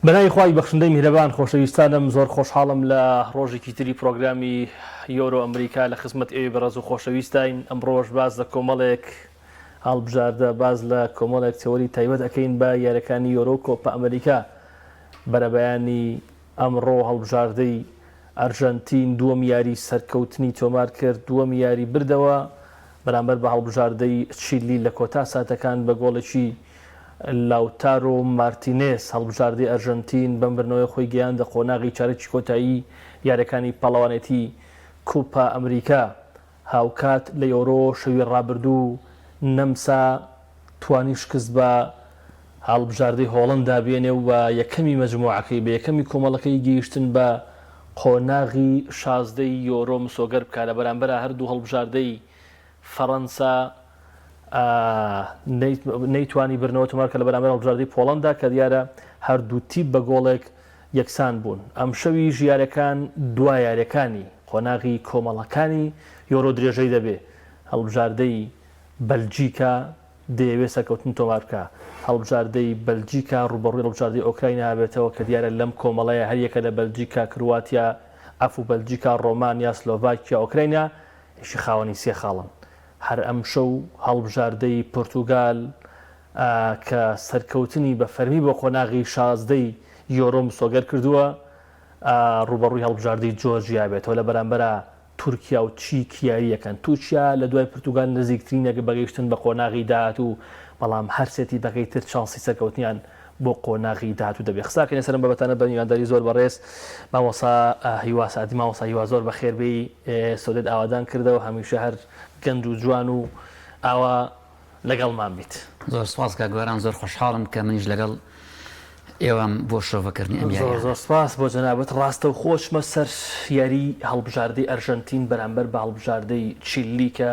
بەناوی خوای بەخشندەی میهرەبان خۆشەویستانم زۆر خۆشحاڵم لە ڕۆژێکی تری پرۆگرامی یۆرۆ ئەمریکا لە خزمەت ئێوەی بەڕێز و خۆشەویستاین ئەمڕۆش باس لە کۆمەڵێک هەڵبژاردە باس لە کۆمەڵێک تەوەری تایبەت ئەکەین بە یاریەکانی یۆرۆ و کۆپا ئەمریکا بەرەبەیانی ئەمڕۆ هەڵبژاردەی ئەرژەنتین دووەم یاری سەرکەوتنی تۆمار کرد، دووەم یاری بردەوە بەرامبەر بە هەڵبژاردەی چیللی لە کۆتا ساتەکان بە گۆڵێکی لاوتارۆ مارتینێز هەڵبژاردەی ئەرژەنتین بەم بردنەوەیە خۆی گەیاندە قۆناغی چارەکی کۆتایی یاریەکانی پاڵەوانێتی کوپا ئەمریکا. هاوکات لە یۆرۆ شەوی ڕابردوو نەمسا توانی شکست بە هەڵبژاردەی هۆڵەندا بێنێ و بە یەکەمی مەجموعەکەی بە یەکەمی کۆمەڵەکەی گەیشتن بە قۆناغی شازدەی یۆرۆ مسۆگەر بکا لە بەرامبەرا هەردوو هەڵبژاردەی فەڕەنسا نەیتوانی بردنەوە تۆمار کە لە بەرامبەر هەڵبژاردەی پۆڵەندا کە دیارە هەردوو تیپ بە گۆڵێک یەکسان بوون. ئەمشەویش یاریەکان دوا یاریەکانی قۆناغی کۆمەڵەکانی یۆرۆ درێژەی دەبێ، هەڵبژاردەی بەلجیکا دەیەوێ سەرکەوتن تۆمار بکا، هەڵبژاردەی بەلجیکا ڕووبەڕووی هەڵبژاردەی ئۆکراینا ئەبێتەوە کە دیارە لەم کۆمەڵەیە هەریەکە لە بەلجیکا، کرواتیا، عەفو بەلجیکا، ڕۆمانیا، سلۆڤاکیا، ئۆکراینا یشی خاوەنی سێ خاڵن. هەر ئەمشەو هەڵبژاردەی پورتوگال کە سەرکەوتنی بە فەرمی بۆ قۆناغی شازدەی یۆرۆ مسۆگەر کردووە، ڕووبەڕووی هەڵبژاردەی جۆرجیا بێتەوە، لە بەرامبەرا تورکیا و چیک یارییەکەن. تورکیا لە دوای پرتوگال نزیکترینە بە گەیشتن بە قۆناغی داهاتوو، بەڵام هەر سێ تیپەکەی تر چانسی سەرکەوتنیان بۆ قۆناغی داهاتوو دەبێت. قسەکەین لەسەر ئەم بابەتانە بە میوانداری زۆر بەڕێز مامۆستا هیوا سەعدی. مامۆستا هیوا زۆر بەخێربێی، سۆدێت ئاوادان کردەوە، هەمیشە هەر گەنج و جوان و ئاوا لەگەڵمان بیت. زۆر سوپاس کاک گۆران زۆر خۆشحاڵم کە منیش لەگەڵ ئێوەم بۆ شرۆڤەکردنی ئەم زۆر یاریانە. زۆر سپاس بۆ جەنابت. ڕاستەوخۆ چمە سەر یاری هەڵبژاردەی ئەرژەنتین بەرامبەر بە هەڵبژاردەی چیللی کە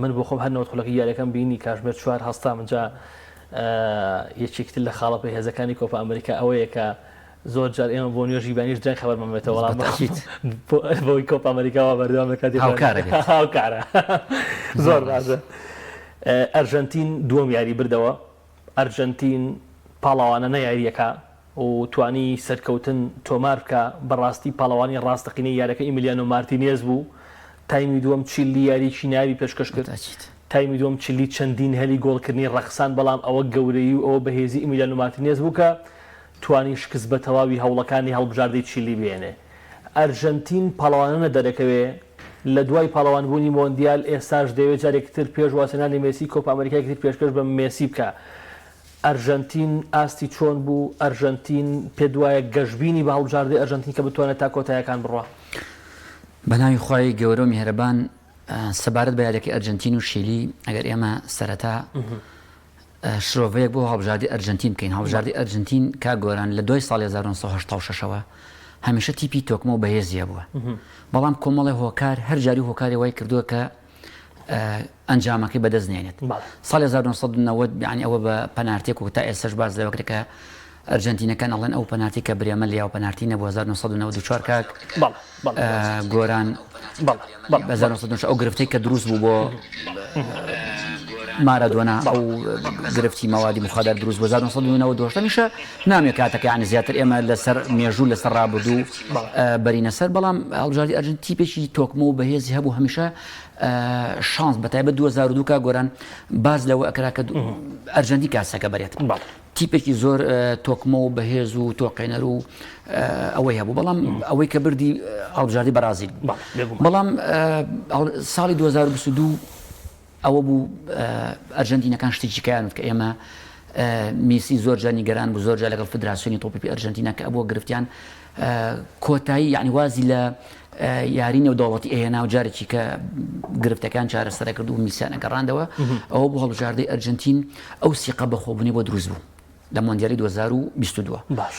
من بۆ خۆم هەر 90 خولەکی یاریەکەم بینی کاژمێر چوار هەستام جا یەکێکی تر لە خاڵە بەهێزەکانی کۆپا ئەمریکا ئەوەیە کە زۆر جار ئێمە بۆ نوێژی بەیانیش درەنگ خەبەرمان بێتەوە بەڵام بەتەئکید. بۆی کۆپا ئەمریکا وا بەردەوام لە کاتی خۆیان هاوکارە بێت. هاوکارە زۆر باشە ئەرژەنتین دووەم یاری بردەوە ئەرژەنتین پاڵەوانە نە یارییەکە و توانی سەرکەوتن تۆمار بکا بەڕاستی پاڵەوانی ڕاستەقینەی یارەکە ئیمیلیانۆ مارتینێز بوو تایمی دووەم چیللی یاریی نایابی پێشکەش کرد بەتەئکید. تایمی دووەم چیللی چەندین هەلی گۆڵکردنی ڕەخساند بەڵام ئەوە گەورەیی و ئەوە بەهێزی ئیمیلیانۆ مارتینێز بوو کە توانی شکست بە تەواوی هەوڵەکانی هەڵبژاردەی چیللی بهێنێ. ئەرژەنتین پاڵەوانانە دەرەکەوێ، لە دوای پاڵەوانبوونی مۆندیال ئێستاش دەیەوێ جارێکی تر پێش وازهێنانی مێسی کۆپا ئەمریکایەکی تر پێشکەش بە مێسی بکا. ئەرژەنتین ئاستی چۆن بوو؟ ئەرژەنتین پێت وایە گەشبینی بە هەڵبژاردەی ئەرژەنتین کە بتوانێت تا کۆتایەکان بڕوا؟ بەناوی خوای گەورە و میهرەبان سەبارەت بە یاریەکەی ئەرجەنتین و شیلی ئەگەر ئێمە سەرەتا شرۆڤەیەک بۆ هەڵبژاردەی ئەرجەنتین بکەین، هەڵبژاردەی ئەرجەنتین کاک گۆران لە دوای ساڵی 1986 ەوە هەمیشە تیپی تۆکمە و بەهێزی هەبووە، بەڵام کۆمەڵێ هۆکار هەر جاری هۆکاری وای کردووە کە ئەنجامەکەی بەدەست نێنێت. ساڵی 1990 یانی ئەوە بە پەنارتێک و تا ئێستاش باس لەوە کرد کە ئەرجەنتینەکان ئەڵێن ئەو پەنارتی کە برێمە لیا و پەنارتی نەبوو 1994 کاک گۆران ئەو گرفتەی کە دروست بوو بۆ مارادۆنا ئەو گرفتی مەوادی مخدر دروست بۆ 1990 هەمیشە نامێ کاتەکە یانی زیاتر ئێمە لەسەر مێژوو لەسەر ڕابردوو بەرینە سەر بەڵام هەڵبژاردی ئەرجەنتین تیپێکی تۆکمە و بەهێزی هەبوو هەمیشە شانس بە تایبەت 2002 کا گۆران باز لەوە ئەکرا کە ئەرجەنتین کاسەکە بەرێت. تیپێکی زۆر تۆکمە و بەهێز و تۆقێنەر و ئەوەی هەبوو بەڵام ئەوەی کە بردی هەڵبژاردی بەرازیل بەڵام ساڵی 2022 ئەوە بوو ئەرجنتینەکان شتێکی کایان کە ئێمە میسی زۆر جار نیگەران بوو زۆر جار لەگەڵ فدراسیۆنی تۆپی پێی ئەرجنتینا کە ئەبووە گرفتیان کۆتایی یعنی وازی لە یاری نێودەوڵەتی ئەهێنا و جارێکی کە گرفتەکان چارەسەرە کرد و میسیان ئەگەڕاندەوە ئەوە بۆ هەڵبژاردەی ئەرجنتین ئەو سیقە بەخۆبوونی بۆ دروست بوو لە مۆندیالی 2022 باش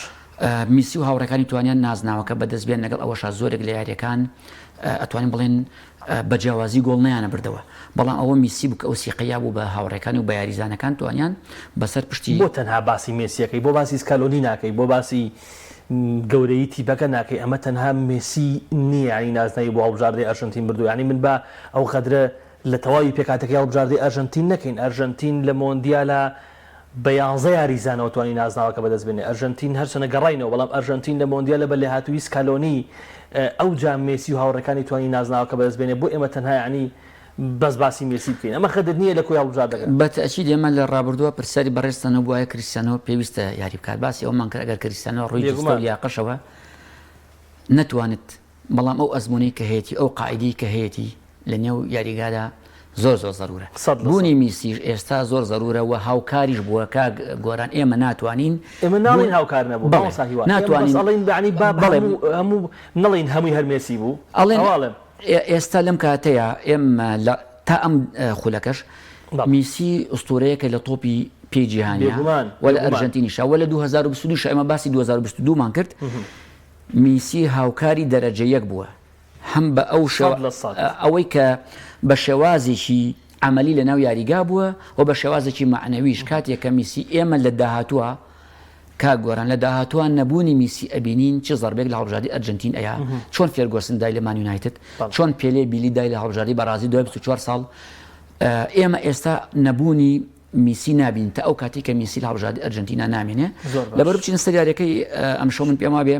میسی و هاوڕێکانی توانیان نازناوەکە بەدەست بێن لەگەڵ ئەوەشا زۆرێک لە یاریەکان ئەتوانین بڵێن بە جیاوازی گۆڵ نەیانە بردەوە بەڵام ئەوە میسی بوو کە ئەو سیقەیا بوو بە هاوڕێکانی و بە یاریزانەکان توانیان بەسەر پشتی بۆ تەنها باسی مێسیەکەی بۆ باسی سکالۆنی ناکەی بۆ باسی گەورەیی تیپەکە ناکەی ئەمە تەنها مێسی نییە یانی نازناوی بۆ هەڵبژاردەی ئەرژەنتین بردووە یانی من با ئەو غەدرە لە تەواوی پێکهاتەکەی هەڵبژاردەی ئەرژەنتین نەکەین ئەرژەنتین لە مۆندیالا. بە یانزە یاریزانەوە توانی نازناوەکە بەدەست بێنێ ئەرژەنتین هەرچەنە گەڕاینەوە بەڵام ئەرژەنتین لە مۆندیالە بە لێهاتوویی سکالۆنی ئەوجا مێسی و هاوڕێکانی توانی نازناوەکە بەدەست بێنێ بۆ ئێمە تەنها یانی بەس باسی مێسی بکەین ئەمە غەدر نییە لە کۆی هەڵبژاردەکە؟ بە تەئکید ئێمە لە ڕابردووە پرسیاری بەڕێزتان هەبوو ئایا کریستیانۆ پێویستە یاری بکات باسی ئەوەمان کرد ئەگەر کریستیانۆ ڕووی جەستە و بێگومان. لیاقەشەوە نەتوانێت بەڵام ئەو ئەزموونەی کە هەیەتی ئەو قائیدەی کە هەیەتی لە نێو یاریگادا زۆر زۆر زەرورە. 100%. بوونی میسیش ئێستا زۆر زەرورە و هاوکاریش بووە کاک گۆران ئێمە ناتوانین ئێمە ناڵێین هاوکار نەبوو بەڵێ مامۆستا هیوا ئێمە بەس ناتوانین ئەڵێین یەعنی با بەڵێ هەموو هەموو نەڵێین هەمووی هەر مێسی بوو ئەڵێن ئەوە ئەڵێم. ئێستا لەم کاتەیا ئێمە لە تا ئەم خولەکەش میسی ئوستورەیەکە لە تۆپی پێی جیهانیا بێگومان و لە بێگومان. ئەرژەنتینیشا و لە 2022 شا ئێمە باسی 2022 مان کرد میسی هاوکاری دەرەجە یەک بووە هەم بە ئەو شێوە 100%. ئەوەی کە بە شێوازێکی عەمەلی لە ناو یاریگا بووە و بە شێوازێکی مەعنەویش کاتێک کە میسی ئێمە لە داهاتووە کاک گۆران لە داهاتووا نەبوونی میسی ئەبینین چ زەربەیەک لە هەڵبژاردەی ئەرجەنتین ئەیا چۆن فێرگۆسن دای لە مان یونایتد چۆن پێلێ بیلی دای لە هەڵبژاردەی بەڕازیل دوای 24 ساڵ ئێمە ئێستا نەبوونی میسی نابین تا ئەو کاتی کە میسی لە هەڵبژاردەی ئەرجەنتینا نامێنێ لەبەر بچینە سەر یاریەکەی ئەمشەو من پێم وابێ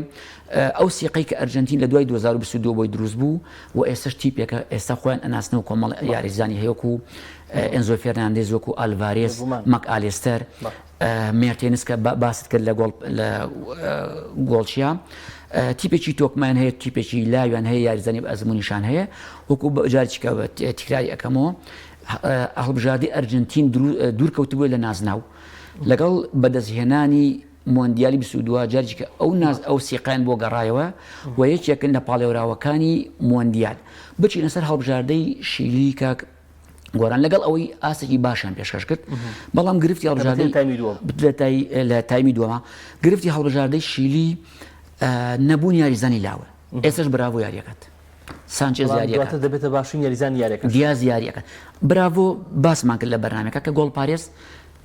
ئەو سیقەی کە ئەرجەنتین لە دوای 2022 بۆی دروست بوو و ئێستاش تیپێکە ئێستا خۆیان ئەناسنەوە کۆمەڵ یاریزانی هەیە وەکو ئێنزۆ فێرناندێز وەکو ئالڤارێز مەک ئالێستەر مێرتێنس کە باست کرد لە گۆڵ لە گۆڵچیا تیپێکی تۆکمان هەیە تیپێکی لاویان هەیە یاریزانی بە ئەزمموونیشان هەیە وەکو جارێکە تکراری ئەەکەمەوە هەڵبژاردی ئەرجنتین دوور کەوتبووە لە نازناو لەگەڵ بەدەستهێنانی مۆندیالی 22 جارێکە ئەو ناز ئەو سیقیان بۆ گەڕایەوە و یەکێکن لە پاڵێوراوەکانی مۆندیال بچینە سەر هەڵبژاردەی شیلی کاک گۆران لەگەڵ ئەوەی ئاستێکی باشیان پێشکەش کرد بەڵام گرفتی هەڵبژاردەی لە تایمی دووەمە گرفتی هەڵبژاردەی شیلی نەبوون یاریزانی لاوە ئێستش براڤۆ یاریەکەت سانچێز یاریەکە دەبێتە باشترین یاریزان یاریەکە دیاز یاریەکە براڤۆ باسمان کرد لە بەرنامەکە کە گۆڵ پارێز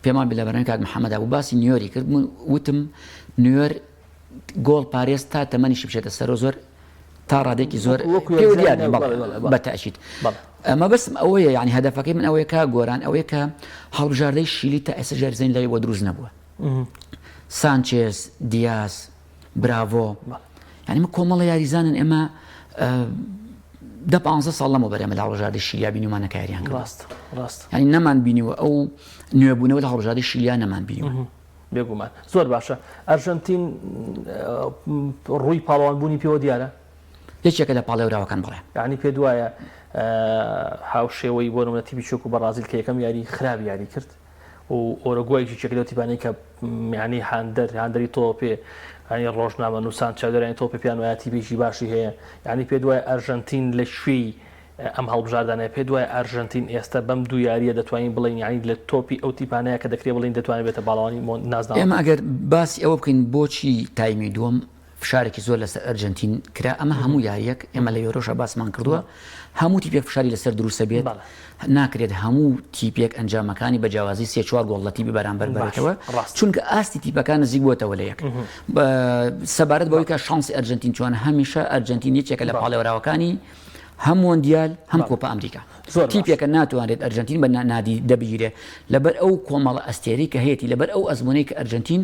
پێمان بێ لە بەرنامەی کاک محەممەد بوو باسی نیۆری کرد من وتم نیۆر گۆڵ پارێز تا تەمەنیشی بچێتە سەرۆ زۆر تا ڕادێکی زۆر پێوە دیار نیە بەڵێ بە تەئکید مەبەستم ئەوەیە یعنی هەدەفەکەی من ئەوەیە کە گۆران ئەوەیە کە هەڵبژاردەی شیلی تا ئێستا یاریزانی لای بۆ دروست نەبووە سانچێز دیاز براڤۆ یعنی من کۆمەڵە یاریزانن ئێمە دە پ ساڵ لەمەوبەر ئێمە لە هەڵبژاردەی شیلیا بینیومانە کە یاریان کرد ڕاست ڕاست یعنی نەمان بینیوە ئەو نوێبوونەوە لە هەڵبژاردەی شیلیا نەمان بینیوە بێگومان زۆر باشە ئەرژەنتین ڕووی پاڵەوان بوونی پێوە دیارە؟ یەکێکە لە پاڵێوراوەکان بەڵێ. یانی پێت وایە هاوشێوەی بۆ نمونە تیپی چێک و بەڕازیل کە یەکەم یاری خراپ یاری کرد و ئۆرۆگوای یەکێک لەو تیپانەی کە یانی هاندەر هاندەری تۆپێ ینی ڕۆژنامە نووسان چاودێرانی تۆپێ پێیان وایە تیپێکی باشی هەیە یانی پێت وایە ئەرژەنتین لە کوێی ئەم هەڵبژاردانەیە، پێت وایە ئەرژەنتین ئێستا بەم دوو یارییە دەتوانین بڵێین یانی لە تۆپی ئەو تیپانەیە کە دەکرێت بڵێین دەتوانێت بێتە پاڵەوانی نازناوەکە؟ ئێمە ئەگەر باسی ئەوە بکەین بۆچی تایمی دووەم فشارێکی زۆر لەسەر ئەرجەنتین کرا، ئەمە هەموو یارییەک ئێمە لە یۆرۆشا باسمان کردووە هەموو تیپێک فشاری لەسەر دروستە بێت، ناکرێت هەموو تیپێک ئەنجامەکانی بە جیاوازی سێ چوار گۆڵ لە تیپی بەرامبەر بەرێتەوە، چونکە ئاستی تیپەکان نزیک بووەتەوە لە یەک. سەبارەت بەوەی کە شانسی ئەرجەنتین چۆنە، هەمیشە ئەرجەنتین یەکێکە لە پاڵێوراوەکانی هەم مۆندیال هەم کۆپا ئەمریکا. تیپێکە ناتوانرێت ئەرجەنتین بە نادیدە بگیرێت لەبەر ئەو کۆمەڵە ئەستێرەی کە هەیەتی، لەبەر ئەو ئەزموونەی کە ئەرجەنتین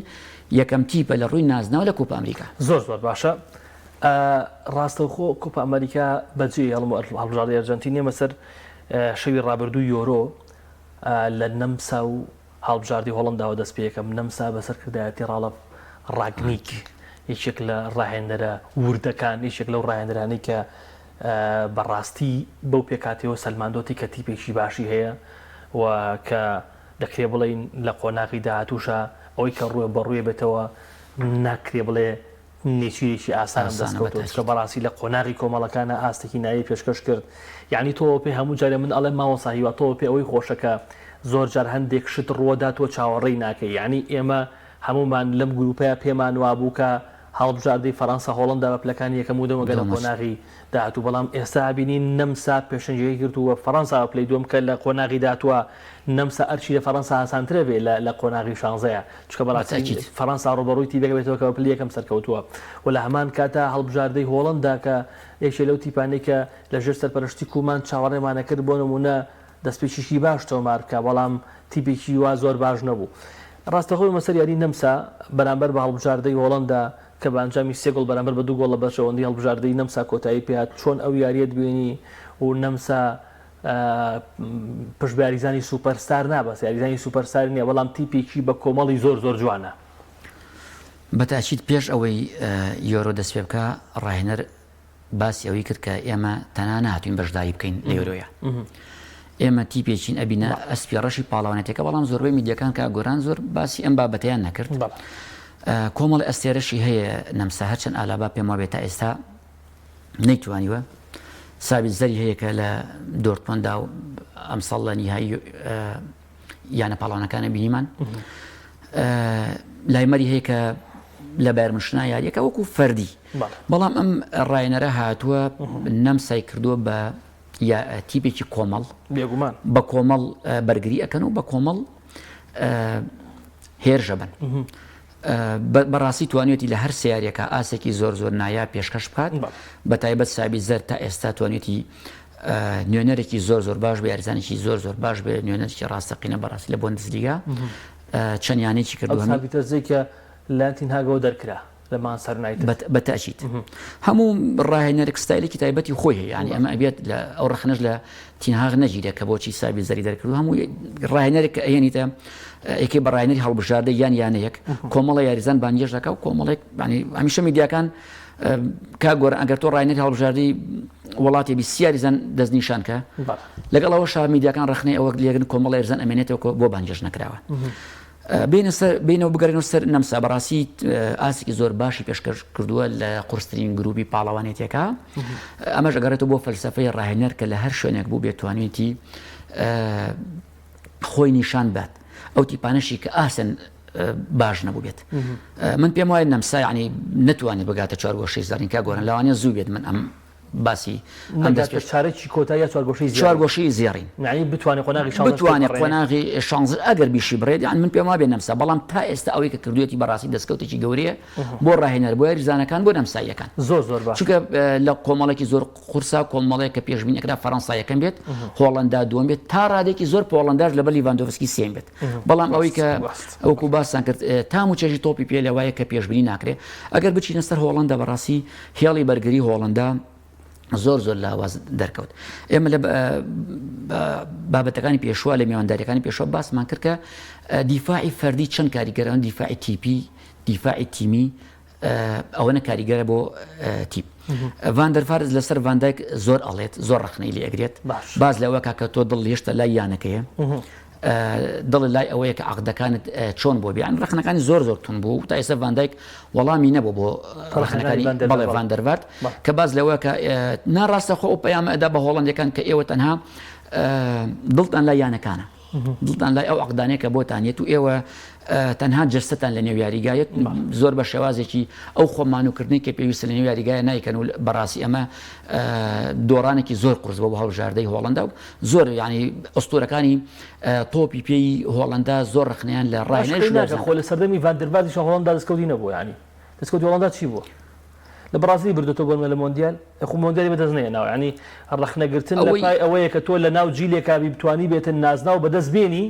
یەکەم تیپە لە ڕووی نازناو لە کۆپا ئەمریکا. زۆر زۆر باشە. ڕاستەوخۆ کۆپا ئەمریکا بەجێ هێڵم و هەڵبژاردەی ئەرجەنتین یەمە سەر شەوی ڕابردوو یۆرۆ لە نەمسا و هەڵبژاردەی هۆڵەنداوە دەست پێیەکەم نەمسا بە سەرکردایەتی ڕاڵف ڕاگنیک یەکێک لە ڕاهێنەرە وردەکان یەکێک لەو ڕاهێنەرانەی کە بەڕاستی بەو پێکاتەوە سەلماندۆتی کە تیپێکی باشی هەیە و کە دەکرێ بڵێین لە قۆناغی داهاتووشا ئەوەی کە ڕووە بەڕووێ بێتەوە ناکرێ بڵێ نێچیرێکی ئاسانم ئاسانە دەست کەوتووە بەتاکید. چونکە بەڕاستی لە قۆناغی کۆمەڵەکانا ئاستێکی نایەی پێشکەش کرد یەعنی تۆ پێ هەموو جارێ من ئەڵێم مامۆستا هیوا تۆ پێ ئەوەی خۆشە کە زۆر جار هەندێک شت ڕووەدا تۆ چاوەڕێی ناکەی یەعنی ئێمە هەموومان لەم گروپەیا پێمان وابوو کە هەڵبژاردەی فەرەنسا هۆڵەندا بە پلەکانی یەکەم و دووەم ئەگەنە دووەم قۆناغی داهاتوو بەڵام ئێستا ئەبینین نەمسا پێشەنگیی کرد و فەرەنسا بە پلەی دووەم کە لە قۆناغی داهاتووە نەمسا ئەرکی لە فەرەنسا ئاسانترە بێ لە لە قۆناغی شانزەیە چونکە بەڕاستی بەتەئکید. فەرەنسا ڕووبەڕووی تیپێک ئەبێتەوە کە بە پلەی یەکەم سەرکەوتووە و لە هەمان کاتا هەڵبژاردەی هۆڵەندا کە یەکێ لەو تیپانەی کە لە ژێر سەرپەرشتی کومان چاوەڕێمان ئەکرد بۆ نموونە دەستپێکێکی باش تۆمار بکا بەڵام تیپێکی وا زۆر باش نەبوو. ڕاستەخۆ بێمە سەر یاری نەمسا بەرامبەر بە هەڵبژاردەی هۆڵەندا کە بە ئەنجامی سێ گۆڵ بەرامبەر بە دوو گۆڵ لە بەرژەوەندی هەڵبژاردەی نەمسا کۆتایی پێهات، چۆن ئەو یارییەت بینی و نەمسا پشت بە یاریزانی سوپەرستار نابەست، یاریزانی سوپەرستار نییە بەڵام تیپێکی بە کۆمەڵی زۆر زۆر جوانە. بە تاکید پێش ئەوەی یۆرۆ دەست پێ بکا ڕاهێنەر باسی ئەوەی کرد کە ئێمە تەنها نەهاتوین بەشداری بکەین لە یۆرۆیا ئێمە تیپێکین ئەبینە ئەسپی ڕەشی پاڵاوانێتەکە بەڵام زۆربەی میدیەکان کە گۆران زۆر باسی ئەم بابەتەیان نەکرد کۆمەڵی ئەستێرەشی هەیە نەمسا هەرچەند ئالابا پێم وابێت تا ئێستا نەیتوانیوە سابیت زەری هەیە کە لە دۆرتمۆندا و ئەمساڵ لە نیهایی یانە پاڵانەکانە بینیمان لایمەری هەیە کە لە بایرن میونشنا یاریەکە وەکو فەردی بەڵام ئەم ڕاهێنەرە هاتووە نەمسای کردووە بە تیپێکی کۆمەڵ بێگومان بە کۆمەڵ بەرگری ئەەکەن و بە کۆمەڵ هێرشە بن بەڕاستی توانیویەتی لە هەر سیارەکە ئاسێکی زۆر زۆر نایا پێشکەش بکات بە تایبەت سابی زەر تا ئێستا توانیویەتی نوێنەرێکی زۆر زۆر باش بێ یاریزانێکی زۆر زۆر باش بێ نوێنەرێکی ڕاستەقینە بەڕاستی لە بۆندسلیگا چەند یانەیەکی کردووە سابیتەرزێک کە لایەن تینهاگەوە دەرکرا لە مانچستەر یونایتد. بە تەئکید هەموو ڕاهێنەرێک ستایلێکی تایبەتی خۆی هەیە یانی ئەمە ئەبێت لە ئەو ڕەخنەش لە تینهاغ نەگیرێت کە بۆچی سابیتزەری دەرکردو هەموو ڕاهێنەرێک کە ئەهێنیتە یەکێ بە ڕاهێنەری هەڵبژاردە یان یانەیەک کۆمەڵە یاریزان بانگێش دەکا و کۆمەڵێک هەمیشە میدیاکان کاک گۆران ئەگەر تۆ ڕاهێنەری هەڵبژاردەی وڵاتی بی سی یاریزان دەستنیشان کە لەگەڵ ئەوە شا میدیاکان ڕەخنەی ئەوە لێگرن کۆمەڵە یاریزان ئەمێنێتەوە بۆ بانگێش نەکراوە بینە سەر بینەوە بگەڕێنەوە سەر نەمسا بەڕاستی ئاسێکی زۆر باشی پێشکەش کردووە لە قورسترین گروپی پاڵەوانێتیەکە ئەمەش ئەگەڕێتەوە بۆ فەلسفەی ڕاهێنەر کە لە هەر شوێنێک بوو بێتوانێتی خۆی نیشان بات ئەو تیپانەشی کە ئاسن باش نەبوو بێت من پێم وایە نەمسا یعنی نتوانێت بگاتە چوارگۆشەی زێڕین کا گۆران لەوانەیە زوو بێت من ئەم باسی ئەم دەست پێش چارەکی کۆتا یا چوارگۆشەی زێڕین چوارگۆشەی زێڕین یعنی بتوانێت قۆناغی شانزە بتوانێت قۆناغی شانزە ئەگەر بیشی بڕێت یان من پێم وابێ نەمسا بەڵام تا ئێستا ئەوەی کە کردوێتی بەڕاستی دەستکەوتێکی گەورەیە بۆ ڕاهێنەر بۆ یاریزانەکان بۆ نەمساییەکان زۆر زۆر باش چونکە لە کۆمەڵێکی زۆر قورسە کۆمەڵێک کە پێشبینی ئەکرا فەرەنسا یەکەم بێت هۆڵەندا دووەم بێت تا ڕادێکی زۆر پۆڵەنداش لەبەر لیڤاندۆڤسکی سێم بێت بەڵام ئەوەی کە وەکو باستان کرد تام و چێژی تۆپی پێ لەوایە کە پێشبینی ناکرێت ئەگەر بچینە سەر هۆڵەندا بەڕاستی هێڵی بەرگری هۆڵەندا زۆر زۆر لاواز دەرکەوت ئێمە لە بابەتەکانی پێشوە لە میوانداریەکانی پێشوە باسمان کرد کە دیفاعی فەردی چەند کاریگەران دیفاعی تیپی دیفاعی تیمی ئەوەنە کاریگەرە بۆ تیپ. ڤان دەر ڤارت لەسەر ڤان دایک زۆر ئەڵێت زۆر ڕەخنەی لێ ئەگرێت باس لەوە کا کە تۆ دڵ هێشتا لای یانەکەیە دڵ لای ئەوەیە کە عقدەکانت چۆن بۆ بیان ڕەخنەکانی زۆر زۆر تون بوو تا ئێستا ڤان دایک وەڵامی نەبوو بۆ ڕەخنەکانی بەڵێ ڤان دەر ڤارت کە باس لەوە کە ناڕاستە خۆ ئەو پەیامە ئەدا بە هۆڵندەکان کە ئێوە تەنها دڵتان لای یانەکانە دڵتان لای ئەو عەقدانەیە کە بۆتان یەت و ئێوە تەنها جەستەتان لە نێو یاریگایەت زۆر بە شێوازێکی ئەو خۆمانوکردنەی کە پێویستە لە نێو یاریگایە نایکەن و بەڕاستی ئەمە دۆڕانێکی زۆر قورس بۆ هەڵبژاردەی هۆڵندا و زۆر ینی ئوستورەکانی تۆپی پێی هۆڵندا زۆر ڕخنیان لە ڕای خۆ لە سەردەمی ڤاندەرڤاردیش هۆڵندا دەستکەوتی نەبوو ینی دەستکەوتی هۆڵندا چی بووە؟ لە بەڕازیلی بردۆتەوە بۆ لە مۆندیال خۆ مۆندیالی بەدەست نەهێناوە یانی ڕەخنە گرتن لە پای ئەوەیە کە تۆ لە ناو جیلێکا بی بتوانی بێتن نازناو بەدەست بێنی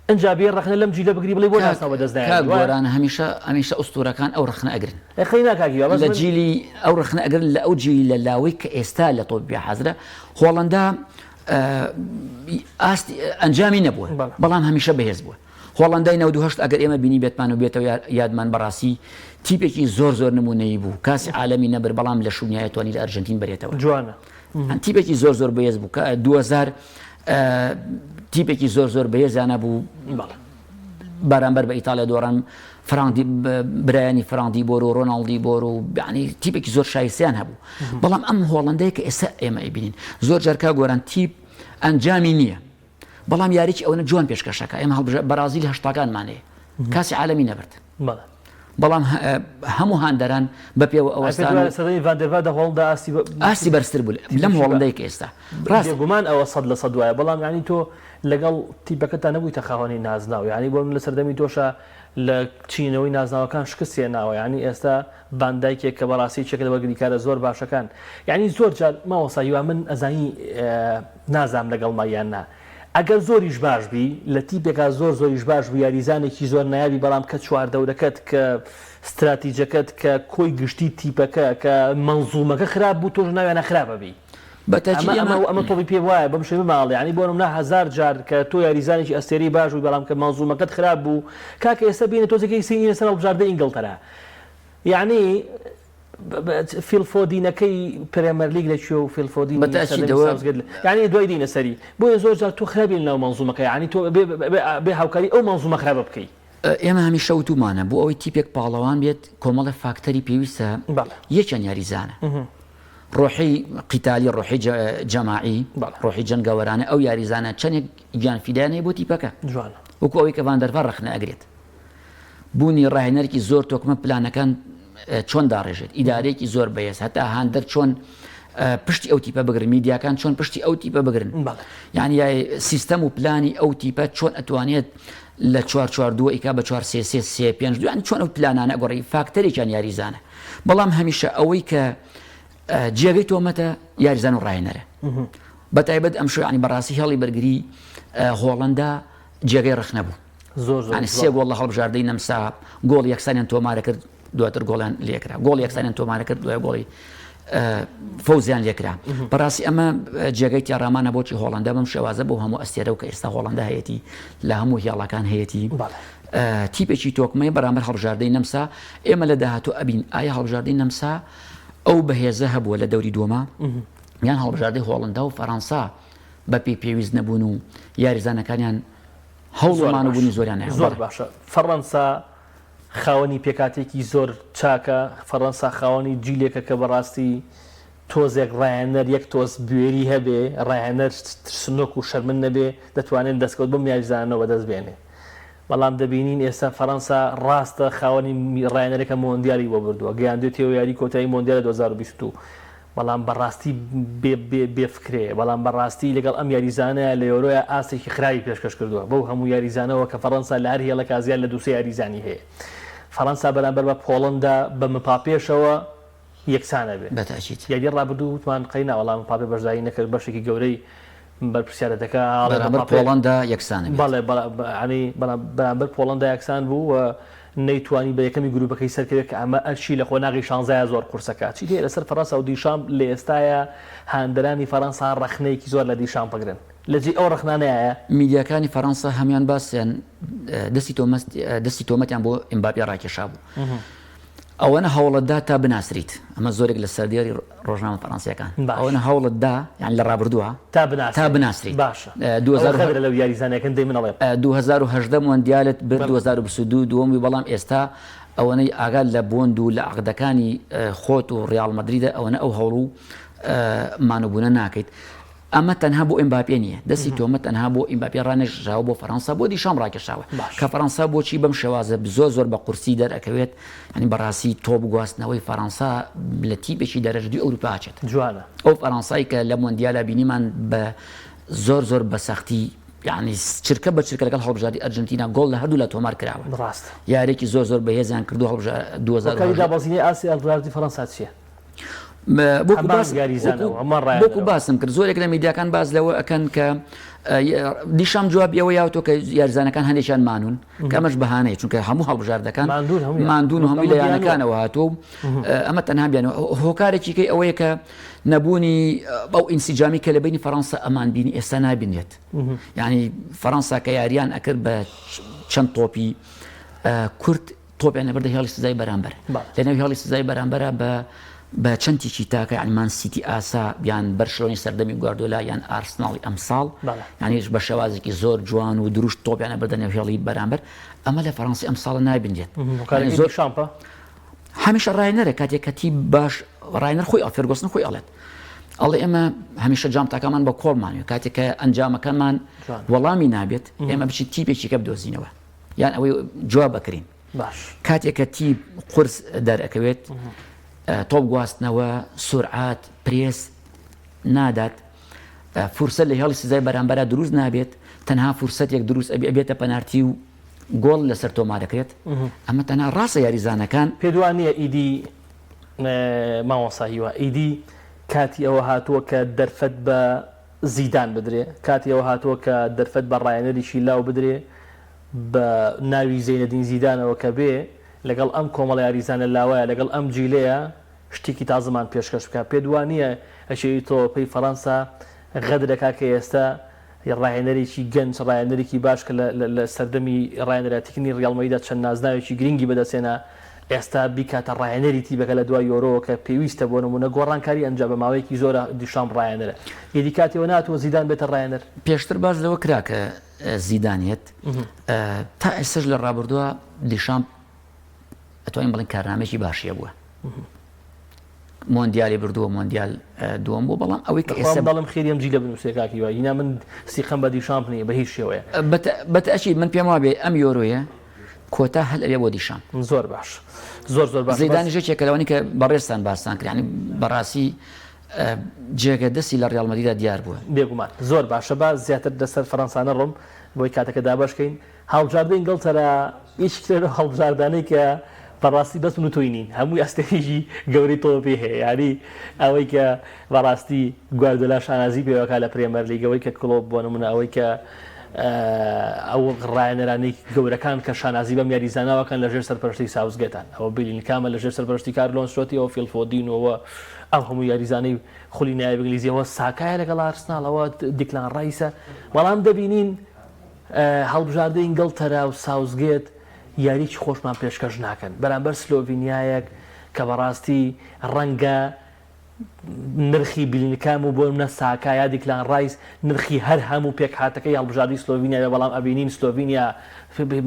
ئنجا بێی ڕەخنە لەم جیلە بگری بڵێی بۆ نازناو بەدەست نایەنی کاک گۆران هەمیشە هەمیشە ئوستورەکان ئەو ڕەخنە ئەگرن ئەی قەی نا کاک هیوا بەس لە جیلی ئەو ڕەخنە ئەگرن لە ئەو جیلە لاوەی کە ئێستا لە تۆپی پێ حازرە هۆڵەندا ئاستی ئەنجامی نەبووە بەڵام هەمیشە بەهێز بووە هۆڵەندای 98 ئەگەر ئێمە بینیبێتمان و بێتەوە یادمان بەڕاستی تیپێکی زۆر زۆر نمونەیی بوو کاسی عالەمی نەبرد بەڵام لە شونیایە توانی لە ئەرژەنتین بەرێتەوە جوانە تیپێکی زۆر زۆر بەهێز بوو کە 2000 تیپێکی زۆر زۆر بەهێزیانە بوو بەرامبەر بە ئیتالیا دۆڕان فراندی برایانی فراندی بۆر و ڕۆناڵدی بۆر و یعنی تیپێکی زۆر شایستیان هەبوو بەڵام ئەم هۆڵندەیە کە ئێستا ئێمە ئەیبینین زۆر جارکا گۆران تیپ ئەنجامی نییە بەڵام یاریی ئەوەنە جوان پێشکەشەکە ئێمە هەڵبژە بەرازیل هەشتاکانمان هەیە کاسی عالەمی نەبرد بەڵام هەموو هاندەران بە پێوە ئەوەستان و سەردەمی ڤاندەرڤارد هۆڵندا ئاستی ئاستی بەرزتر بوو لەم هۆڵندای کە ئێستا ڕاست بێگومان ئەوە 100% وایە بەڵام یانی تۆ لەگەڵ تیپەکەتا نەبوویتە خاوەنی نازناو یانی بۆ من لە سەردەمی تۆشا لە چینەوەی نازناوەکان شکست هێناوە یانی ئێستا ڤان دایکێک کە بەڕاستی یەکێکە لە بەرگریکارە زۆر باشەکان یانی زۆر جار مامۆستا هیوا من ئەزانی نازانم لەگەڵمە یان نا. ئەگەر زۆریش باش بی لە تیپێکا زۆر زۆریش باش بی یاریزانێکی زۆر نایابی بەڵام کە چواردەورەکەت کە ستراتیجەکەت کە کۆی گشتی تیپەکە کە مەنزومەکە خراپ بوو تۆش ناویانە خراپ ئەبی بە تاکید ئەمە ئێمە ئەمە ئەمە تۆپی پێ وایە بەم شێوە ماڵ یانی بۆ نمونە 1000 جار کە تۆ یاریزانێکی ئەستێرەی باش بووی بەڵام کە مەنزومەکەت خراپ بوو کاکە ئێستا بینە تۆزێکی سینی لەسەر هەڵبژاردەی ئینگڵتەرا یانی فیل فۆدینەکەی پرێمەرلیگ لە کوێ و فیل بە فۆدینی سەردەمی تاکیدەوە ساوسگەیت لە یانی دوای دینە سەری بۆیە زۆر جار تۆ خراپی لە ناو مەنزومەکە یانی تۆ بێ بێ هاوکاری ئەو مەنزومە خراپە بکەی. ئێمە هەمیشە وتومانە بۆ ئەوەی تیپێک پاڵەوان بێت کۆمەڵێ فاکتەری پێویستە بەڵێ. یەکیان یاریزانە ڕۆحی قیتالی ڕۆحی جەماعی بەڵێ. ڕۆحی جەنگاوەرانە ئەو یاریزانە چەندێک گیان فیدایان هەیە بۆ تیپەکە جوانە. وەکو ئەوەی کە ڤاندەرڤار ڕەخنە ئەگرێت بوونی ڕاهێنەرێکی زۆر تۆکمە پلانەکان چۆن داڕێژێت ئیدارەیەکی زۆر بەهێز هەتا هاندەر چۆن پشتی ئەو تیپە بگرن میدیاکان چۆن پشتی ئەو تیپە بگرن یعنی سیستەم و پلانی ئەو تیپە چۆن ئەتوانێت لە چوار چوار دووە ئیکا بە چوار سێ سێ سێ پێنج دویان چۆن ئەو پلانانە گۆڕی فاکتەرێکیان یاریزانە بەڵام هەمیشە ئەوەی کە جێگەی تۆمەتە یاریزان و ڕاهێنەرە بە تایبەت ئەم شوانی بەڕاستی هێڵی بەرگری هۆڵندا جێگەی ڕەخنە بوو زۆر زۆر یانی سێ گۆڵ لە هەڵبژاردەی نەمسا گۆڵ یەکسانیان تۆمارە کرد دواتر گۆڵیان لێکرا گۆڵ یەکسانیان تۆمارە کرد دوای گۆڵی فەوزیان لێکرا بەڕاستی ئەمە جێگەی تێڕامانە بۆچی هۆڵندا بەم شێوازە بۆ هەموو ئەستێرە و کە ئێستا هۆڵندا هەیەی لە هەموو هێڵەکان هەیەی تیپێکی تۆکمەی بەرامبەر هەڵبژاردەی نەمسا ئێمە لە داهاتوو ئەبین ئایا هەڵبژاردەی نەمسا ئەو بەهێزە هەبووە لە دەوری دووەما یان هەڵبژاردەی هۆڵندا و فەرەنسا بەپێی پێویست نەبوون و یاریزانەکانیان هەوڵ و زۆر باش مانوبوونی زۆریان هەیە. زۆر بەڵێ. باشە فەڕەنسا خاوەنی پێکهاتەیەکی زۆر چاکە فەڕەنسا خاوەنی جیلێکە کە بەڕاستی تۆزێک ڕاهێنەر یەک تۆز بوێری هەبێ ڕاهێنەر ترسنۆک و شەرمن نەبێ دەتوانێت دەستکەوت بەم یاریزانانەوە بەدەست بێنێ بەڵام دەبینین ئێستا فەڕەنسا ڕاستە خاوەنی ڕاهێنەرێکە مۆندیالی بۆ بردووە گەیاندوێتیەوە یاری کۆتایی مۆندیال 2022 بەڵام بەڕاستی بێ بێ بێ فکرەیە بەڵام بەڕاستی لەگەڵ ئەم یاریزانەیا لە یۆرۆیا ئاستێکی خراپی پێشکەش کردووە بەو هەموو یاریزانەوە کە فەڕەنسا لە هەر هێڵێکا زیاد لە دوو سێ یاریزانی هەیە فەڕەنسا بەرامبەر بە پۆڵەندا بە مپاپێشەوە یەکسان ئەبێ بە تاکید. یاری ڕابردوو وتمان قەی نا وەڵا مپاپێ بەشداری نەکرد بەشێکی گەورەی بەرپرسیارەتەکە ئاڵێ بەرامبەر مپاپێ پۆڵەندا یەکسان ئەبێت. بەڵێ بەڵێ یانی بەڵام بەرامبەر پۆڵەندا یەکسان بوو و نەیتوانی بە یەکەمی گروپەکەی سەرکەوێت کە ئەمە ئەرکی لە قۆناغی شانزەیا زۆر قورسە کە چیت هەیە لەسەر فەرەنسا و دیشامپ لە ئێستایا هاندەرانی فەرەنسا ڕەخنەیەکی زۆر لە دیشامپ ئەگرن لە جێی ئەو ڕەخنانەیایە؟ میدیاکانی فەرەنسا هەموویان باسیان دەستی تۆمەت دەستی تۆمەتیان بۆ ئێمباپێ ڕاکێشابوو. ئەوەنە هەوڵت دا تا بناسریت ئەمە زۆرێک لە سەردێری ڕۆژنامە فەرەنسیەکان ئەوەنە هەوڵت دا یان لە ڕابردووە تا بناسریت تا بناسریت باشە 2000 لەو یاریزانەکەن دەی من ئەڵێم 2018 مۆندیالت برد 2022 دووەم بووی بەڵام ئێستا ئەوەنەی ئاگات لە بۆند و لە عەقدەکانی خۆت و ڕیاڵ مەدریدە ئەوەنە ئەو هەوڵ و مانوبوونە ناکەیت ئەمە تەنها بۆ ئێمباپێ نییە، دەستی تۆمەت تەنها بۆ ئیمباپێ ڕانەکێشراوە، بۆ فەرەنسا، بۆ دیشام ڕاکێشراوە، کە فەرەنسا بۆچی بەم شێوازە زۆر زۆر بە قورسی دەرئەکەوێت، یانی بەڕاستی تۆپ گواستنەوەی فەرەنسا لە تیپێکی دەرەجە دووی ئەوروپا ئەچێت. جوانە. ئەو فەرەنسای کە لە مۆندیالا بینیمان بە زۆر زۆر بە سەختی یانی چرکە بە چرکە لەگەڵ هەڵبژاردەی ئەرجەنتینا گۆڵ لە هەردوولا تۆمار کراوە. ڕاستە. یارییەکی زۆر زۆر بەهێزیان کردو هەڵبژا هۆکاری دابەزینی ئاستی هەڵبژاردەی فەرەنسا چییە؟ وەکو باسم کرد زۆرێک لە میدیاکان باس لەوە ئەکەن کە دیشام جوابی ئەوە یاوتۆ کە یاریزانەکان هەندێکیان مانون کە ئەمەش بەهانەیە چونکە هەموو هەڵبژاردەکان ماندون و هەمووی لە یانەکانەوە هاتووە و ئەمە تەنها بیان هۆکارێکی کەی ئەوەیە کە نەبوونی ئەو ئینسیجامی کە لە بینی فەڕەنسا ئەمان بینی ئێستا نابینێت یعنی فەڕەنسا کە یاریان ئەکرد بە چەند تۆپی کورت تۆپیان لەبەردە هێڵی سزای بەرامبەر لەنێو هێڵی سزای بەرامبەرە بە بە چەند تیکی تاکە یعنی مان سیتی ئاسا یان بەرشلۆنی سەردەمی گواردۆلا یان ئارسناڵی ئەمساڵ یانیش بە شێوازێکی زۆر جوان و دروشت تۆپیانە بردە نێو هێڵی بەرامبەر ئەمە لە فەڕەنسی ئەمساڵە نابینرێت زۆر شامپە هەمیشە ڕاهێنەرە کاتێک کە تیپ باش ڕاهێنەر خۆی فێرگۆسن خۆی ئەڵێت ئەڵێ ئێمە هەمیشە جامتاکەمان بە کۆڵمانوێ کاتێک کە ئەنجامەکەمان وەڵامی نابێت ئێمە بچیت تیپێکی کە بدۆزینەوە یان ئەوەی جواب ئەکرین باش کاتێک کە تیپ قورس دەرئەکەوێت تۆپ گواستنەوە سورعات پرێس نادات فرسەت لە هێڵی سزای بەرامبەرا دروست نابێت تەنها فرسەتێک دروست ئەبێ ئەبێتە پەنارتی و گۆڵ لەسەر تۆمار دەکرێت ئەمە تەنها ڕاستە یاریزانەکان پێت وا نییە ئیدی مامۆستا هیوا ئیدی کاتی ئەوە هاتووە کە دەرفەت بە. زیدان بدرێ، کاتی ئەوە هاتووە کە دەرفەت بە ڕایەنەریکی لاو بدرێ بە ناوی زەینەدین زیدانەوە کە بێ لەگەڵ ئەم کۆمەڵە یاریزانە لاوەیە لەگەڵ ئەم جیلەیە شتێکی تازەمان پێشکەش بکا. پێت وا نییە ئەشێوی تۆپەی فەرەنسا غەدرەکا کە ئێستا ڕاهێنەرێکی گەنج، ڕاهێنەرێکی باش کە لە سەردەمی ڕاهێنەرایەتیکردنی ڕیاڵ مەدریدا چەند نازناوێکی گرنگی بەدەستهێنا، ئێستا بیکاتە ڕاهێنەری تیپەکە لە دوای یۆرۆوە کە پێویستە بۆ نموونە گۆڕانکاری ئەنجام بە ماوەیەکی زۆرە دیشامپ ڕاهێنەرە ئیدی کاتی ئەوە نەهاتووە زیدان بێتە ڕاهێنەر. پێشتر باس لەوە کرا کە زیدان یەت، تا ئێستاش لە ڕابردووە دیشامپ ئەتوانین بڵێین کارنامەیەکی باشی هەبووە. مۆندیالی بردووە مۆندیال دووەم بوو بەڵام ئەوەی کە ئێستا بەڵم خێری ئەم جیلە بنووسێ کاک هیوا هینا من سیقەم بە دیشامپ نییە بە هیچ شێوەیە. بەتەئکید من پێم وابێ ئەم یۆرۆیە کۆتا هەل ئەبێ بۆ دیشامپ. زۆر باش زۆر زۆر باش. زیدانیش یەکێکە لەوانەی کە بەڕێزتان باستان کرد یانی بەڕاستی جێگە دەستی لە ڕیاڵ مەدریدا دیار بووە. بێگومان زۆر باشە با زیاتر لەسەر فەرەنسا نەڕۆم بۆی کاتەکە دابەش کەین. هەڵبژاردەی ئینگڵتەرا یەکێکە لەو هەڵبژاردانەی کە بەڕاستی بەس من و تۆی نین هەمووی ئەستێرەیەکی گەورەی تۆپی هەیە یاری ئەوەی کە بەڕاستی گواردۆلا شانازی پێوەکا لە پرێمەرلیگ ئەوەی کە کلۆپ بۆ نمونە ئەوەی کە ئەو ڕایەنەرانەی گەورەکان کە شانازی بەم یاریزانەوەکەن لە ژێر سەرپەرشتی ساوسگێتان ئەوە بیلینگهامە لە ژێر سەرپەرشتی کارلۆ ئەنچلۆتی ئەوە فیل فۆدین و ئەوە ئەو هەموو یاریزانەی خولی نایاب ئینگلیزیەوە ساکایە لەگەڵ ئارسناڵ ئەوە دیکلان ڕایسە بەڵام دەبینین هەڵبژاردەی ئینگڵتەرا و ساوسگێت یاریی خۆشمان پێشکەش ناکەن بەرامبەر سلۆڤینیایەک کە بەڕاستی ڕەنگە نرخی بیلینگهام و بۆ نمونە ساکا یا دیکلان ڕایس نرخی هەر هەموو پێکهاتەکەی هەڵبژاردەی سلۆڤینیا بێ بەڵام ئەبینین سلۆڤینیا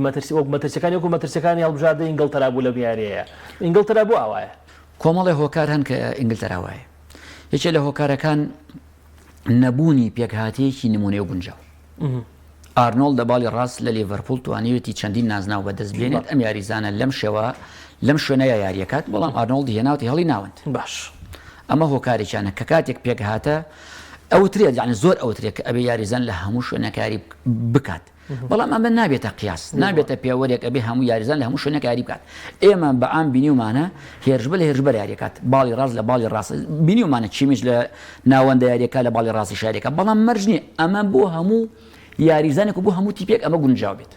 مەترسی وەک مەترسیەکانی وەکو مەترسیەکانی هەڵبژاردەی ئینگڵتەرا بوو لەم یاریەیە ئینگڵتەرا بۆ ئاوایە؟ کۆمەڵێ هۆکار هەن کە ئینگلتەرا وایە یەکێ لە هۆکارەکان نەبوونی پێکهاتەیەکی نمونەی و گونجاو ئارنۆڵد لە باڵی ڕاست لە لیڤەرپوڵ توانیوێتی چەندین نازناو بەدەست بێنێت ئەم یاریزانە لەم شێوە لەم شوێنەیە یاریەکات بەڵام ئارنۆڵد هێناوتی هەڵی ناوەند باش ئەمە هۆکارێکیانە کە کاتێک پێکهاتە ئەوترێت یعنی زۆر ئەوترێت کە ئەبێ یاریزان لە هەموو شوێنەکاری بکات بەڵام ئەمە نابێتە قیاس نابێتە پێوەرێک ئەبێ هەموو یاریزان لە هەموو شوێنێک یاری بکات ئێمە بە عام بینیومانە هێرشبەر لە هێرشبەر یاریەکات باڵی ڕاست لە باڵی ڕاست بینیومانە کیمیش لە ناوەندە یاریەکە لە باڵی ڕاستی شارێکە بەڵام مەرج نییە ئەمە بۆ هەموو یاریزانێک و بۆ هەموو تیپێک ئەمە گونجاو بێت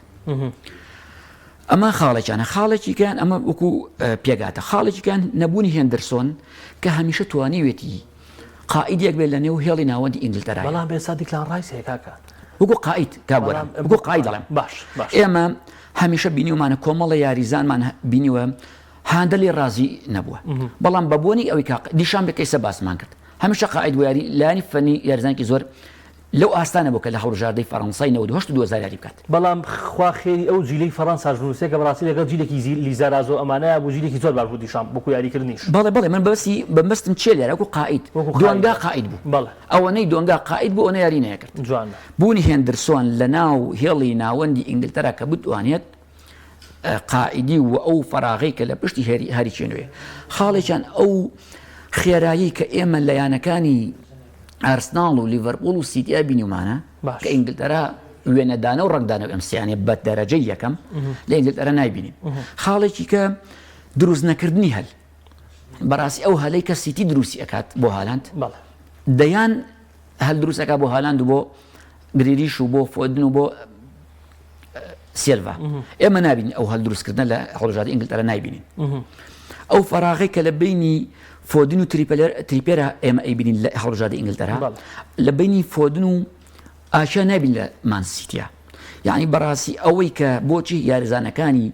ئەمە خاڵێکیانە خاڵێکیکان ئەمە وەکو پێگاتە خاڵێکیکان نەبوونی هێندرسۆن کە هەمیشە توانیوێتی قائیدێک بێت لە نێو هێڵی ناوەندی ئینگلتەرا. بەڵام ئێستا دیکلان ڕایس هەیە کاکە. وەکو قائید کاک گۆران وەکو قائید دەڵێم. باش باش. ئێمە هەمیشە بینیومانە کۆمەڵە یاریزانمان بینیوە هاندە لێ ڕازی نەبووە بەڵام بە بۆنی ئەوەی کە دیشان بێ کەیسە باسمان کرد هەمیشە قائید بۆ یاری لایەنی فەنی یاریزانێکی زۆر لەو ئاستانە بوو کە لە هەڵبژاردەی فەرەنسای 98 و 2000 یاری بکات. بەڵام خوا خێری ئەو جیلەی فەرەنساش بنووسێ کە بەڕاستی لەگەڵ جیلێکی لیزارازۆ ئەمانەیا بوو جیلێکی زۆر باش بوو دیشامپ وەکو یاریکردنیش. بەڵێ بەڵێ من بەسی بەمەستم چیە لێرە وەکو قائید وەکو قائید دۆنگا قائید بوو بەڵێ. ئەوەنەی دۆنگا قائید بوو ئەوەنە یاری نەیەکرد. جوانە. بوونی هێندرسۆن لەناو هێڵی ناوەندی ئینگلتەرا کە بتوانێت قائیدی و ئەو فەراغەی کە لە پشتی هەری کێنوێ خاڵێکیان ئەو خێرایی کە ئێمە لە یانەکانی ئارسناڵ و لیڤەرپوڵ و سیتیا بینیومانە کە ئینگلتەرا وێنەدانە و ڕەنگدانە ئەم سیانە بە دەرەجەی یەکەم لە ئینگلتەرا نایبینین خاڵێکی کە دروست نەکردنی هەل بەڕاستی ئەو هەلەی کە سیتی دروستی ئەکات بۆ هالاند دەیان هەل دروست ئەکات بۆ هالاند و بۆ گریلیش و بۆ فۆدن و بۆ سێلڤا ئێمە نابین ئەو هەل دروستکردنە لە هەڵبژاردەی ئینگلتەرا نایبینین ئەو فەراغی کە لە بینی فۆدن و تریپێرا ئێمە ئەیبینین لە هەڵبژاردەی ئینگلتەرا لە بینی فۆدن و ئاشیا نابین لە مانسیتیا یعنی بەڕاستی ئەوەی کە بۆچی یاریزانەکانی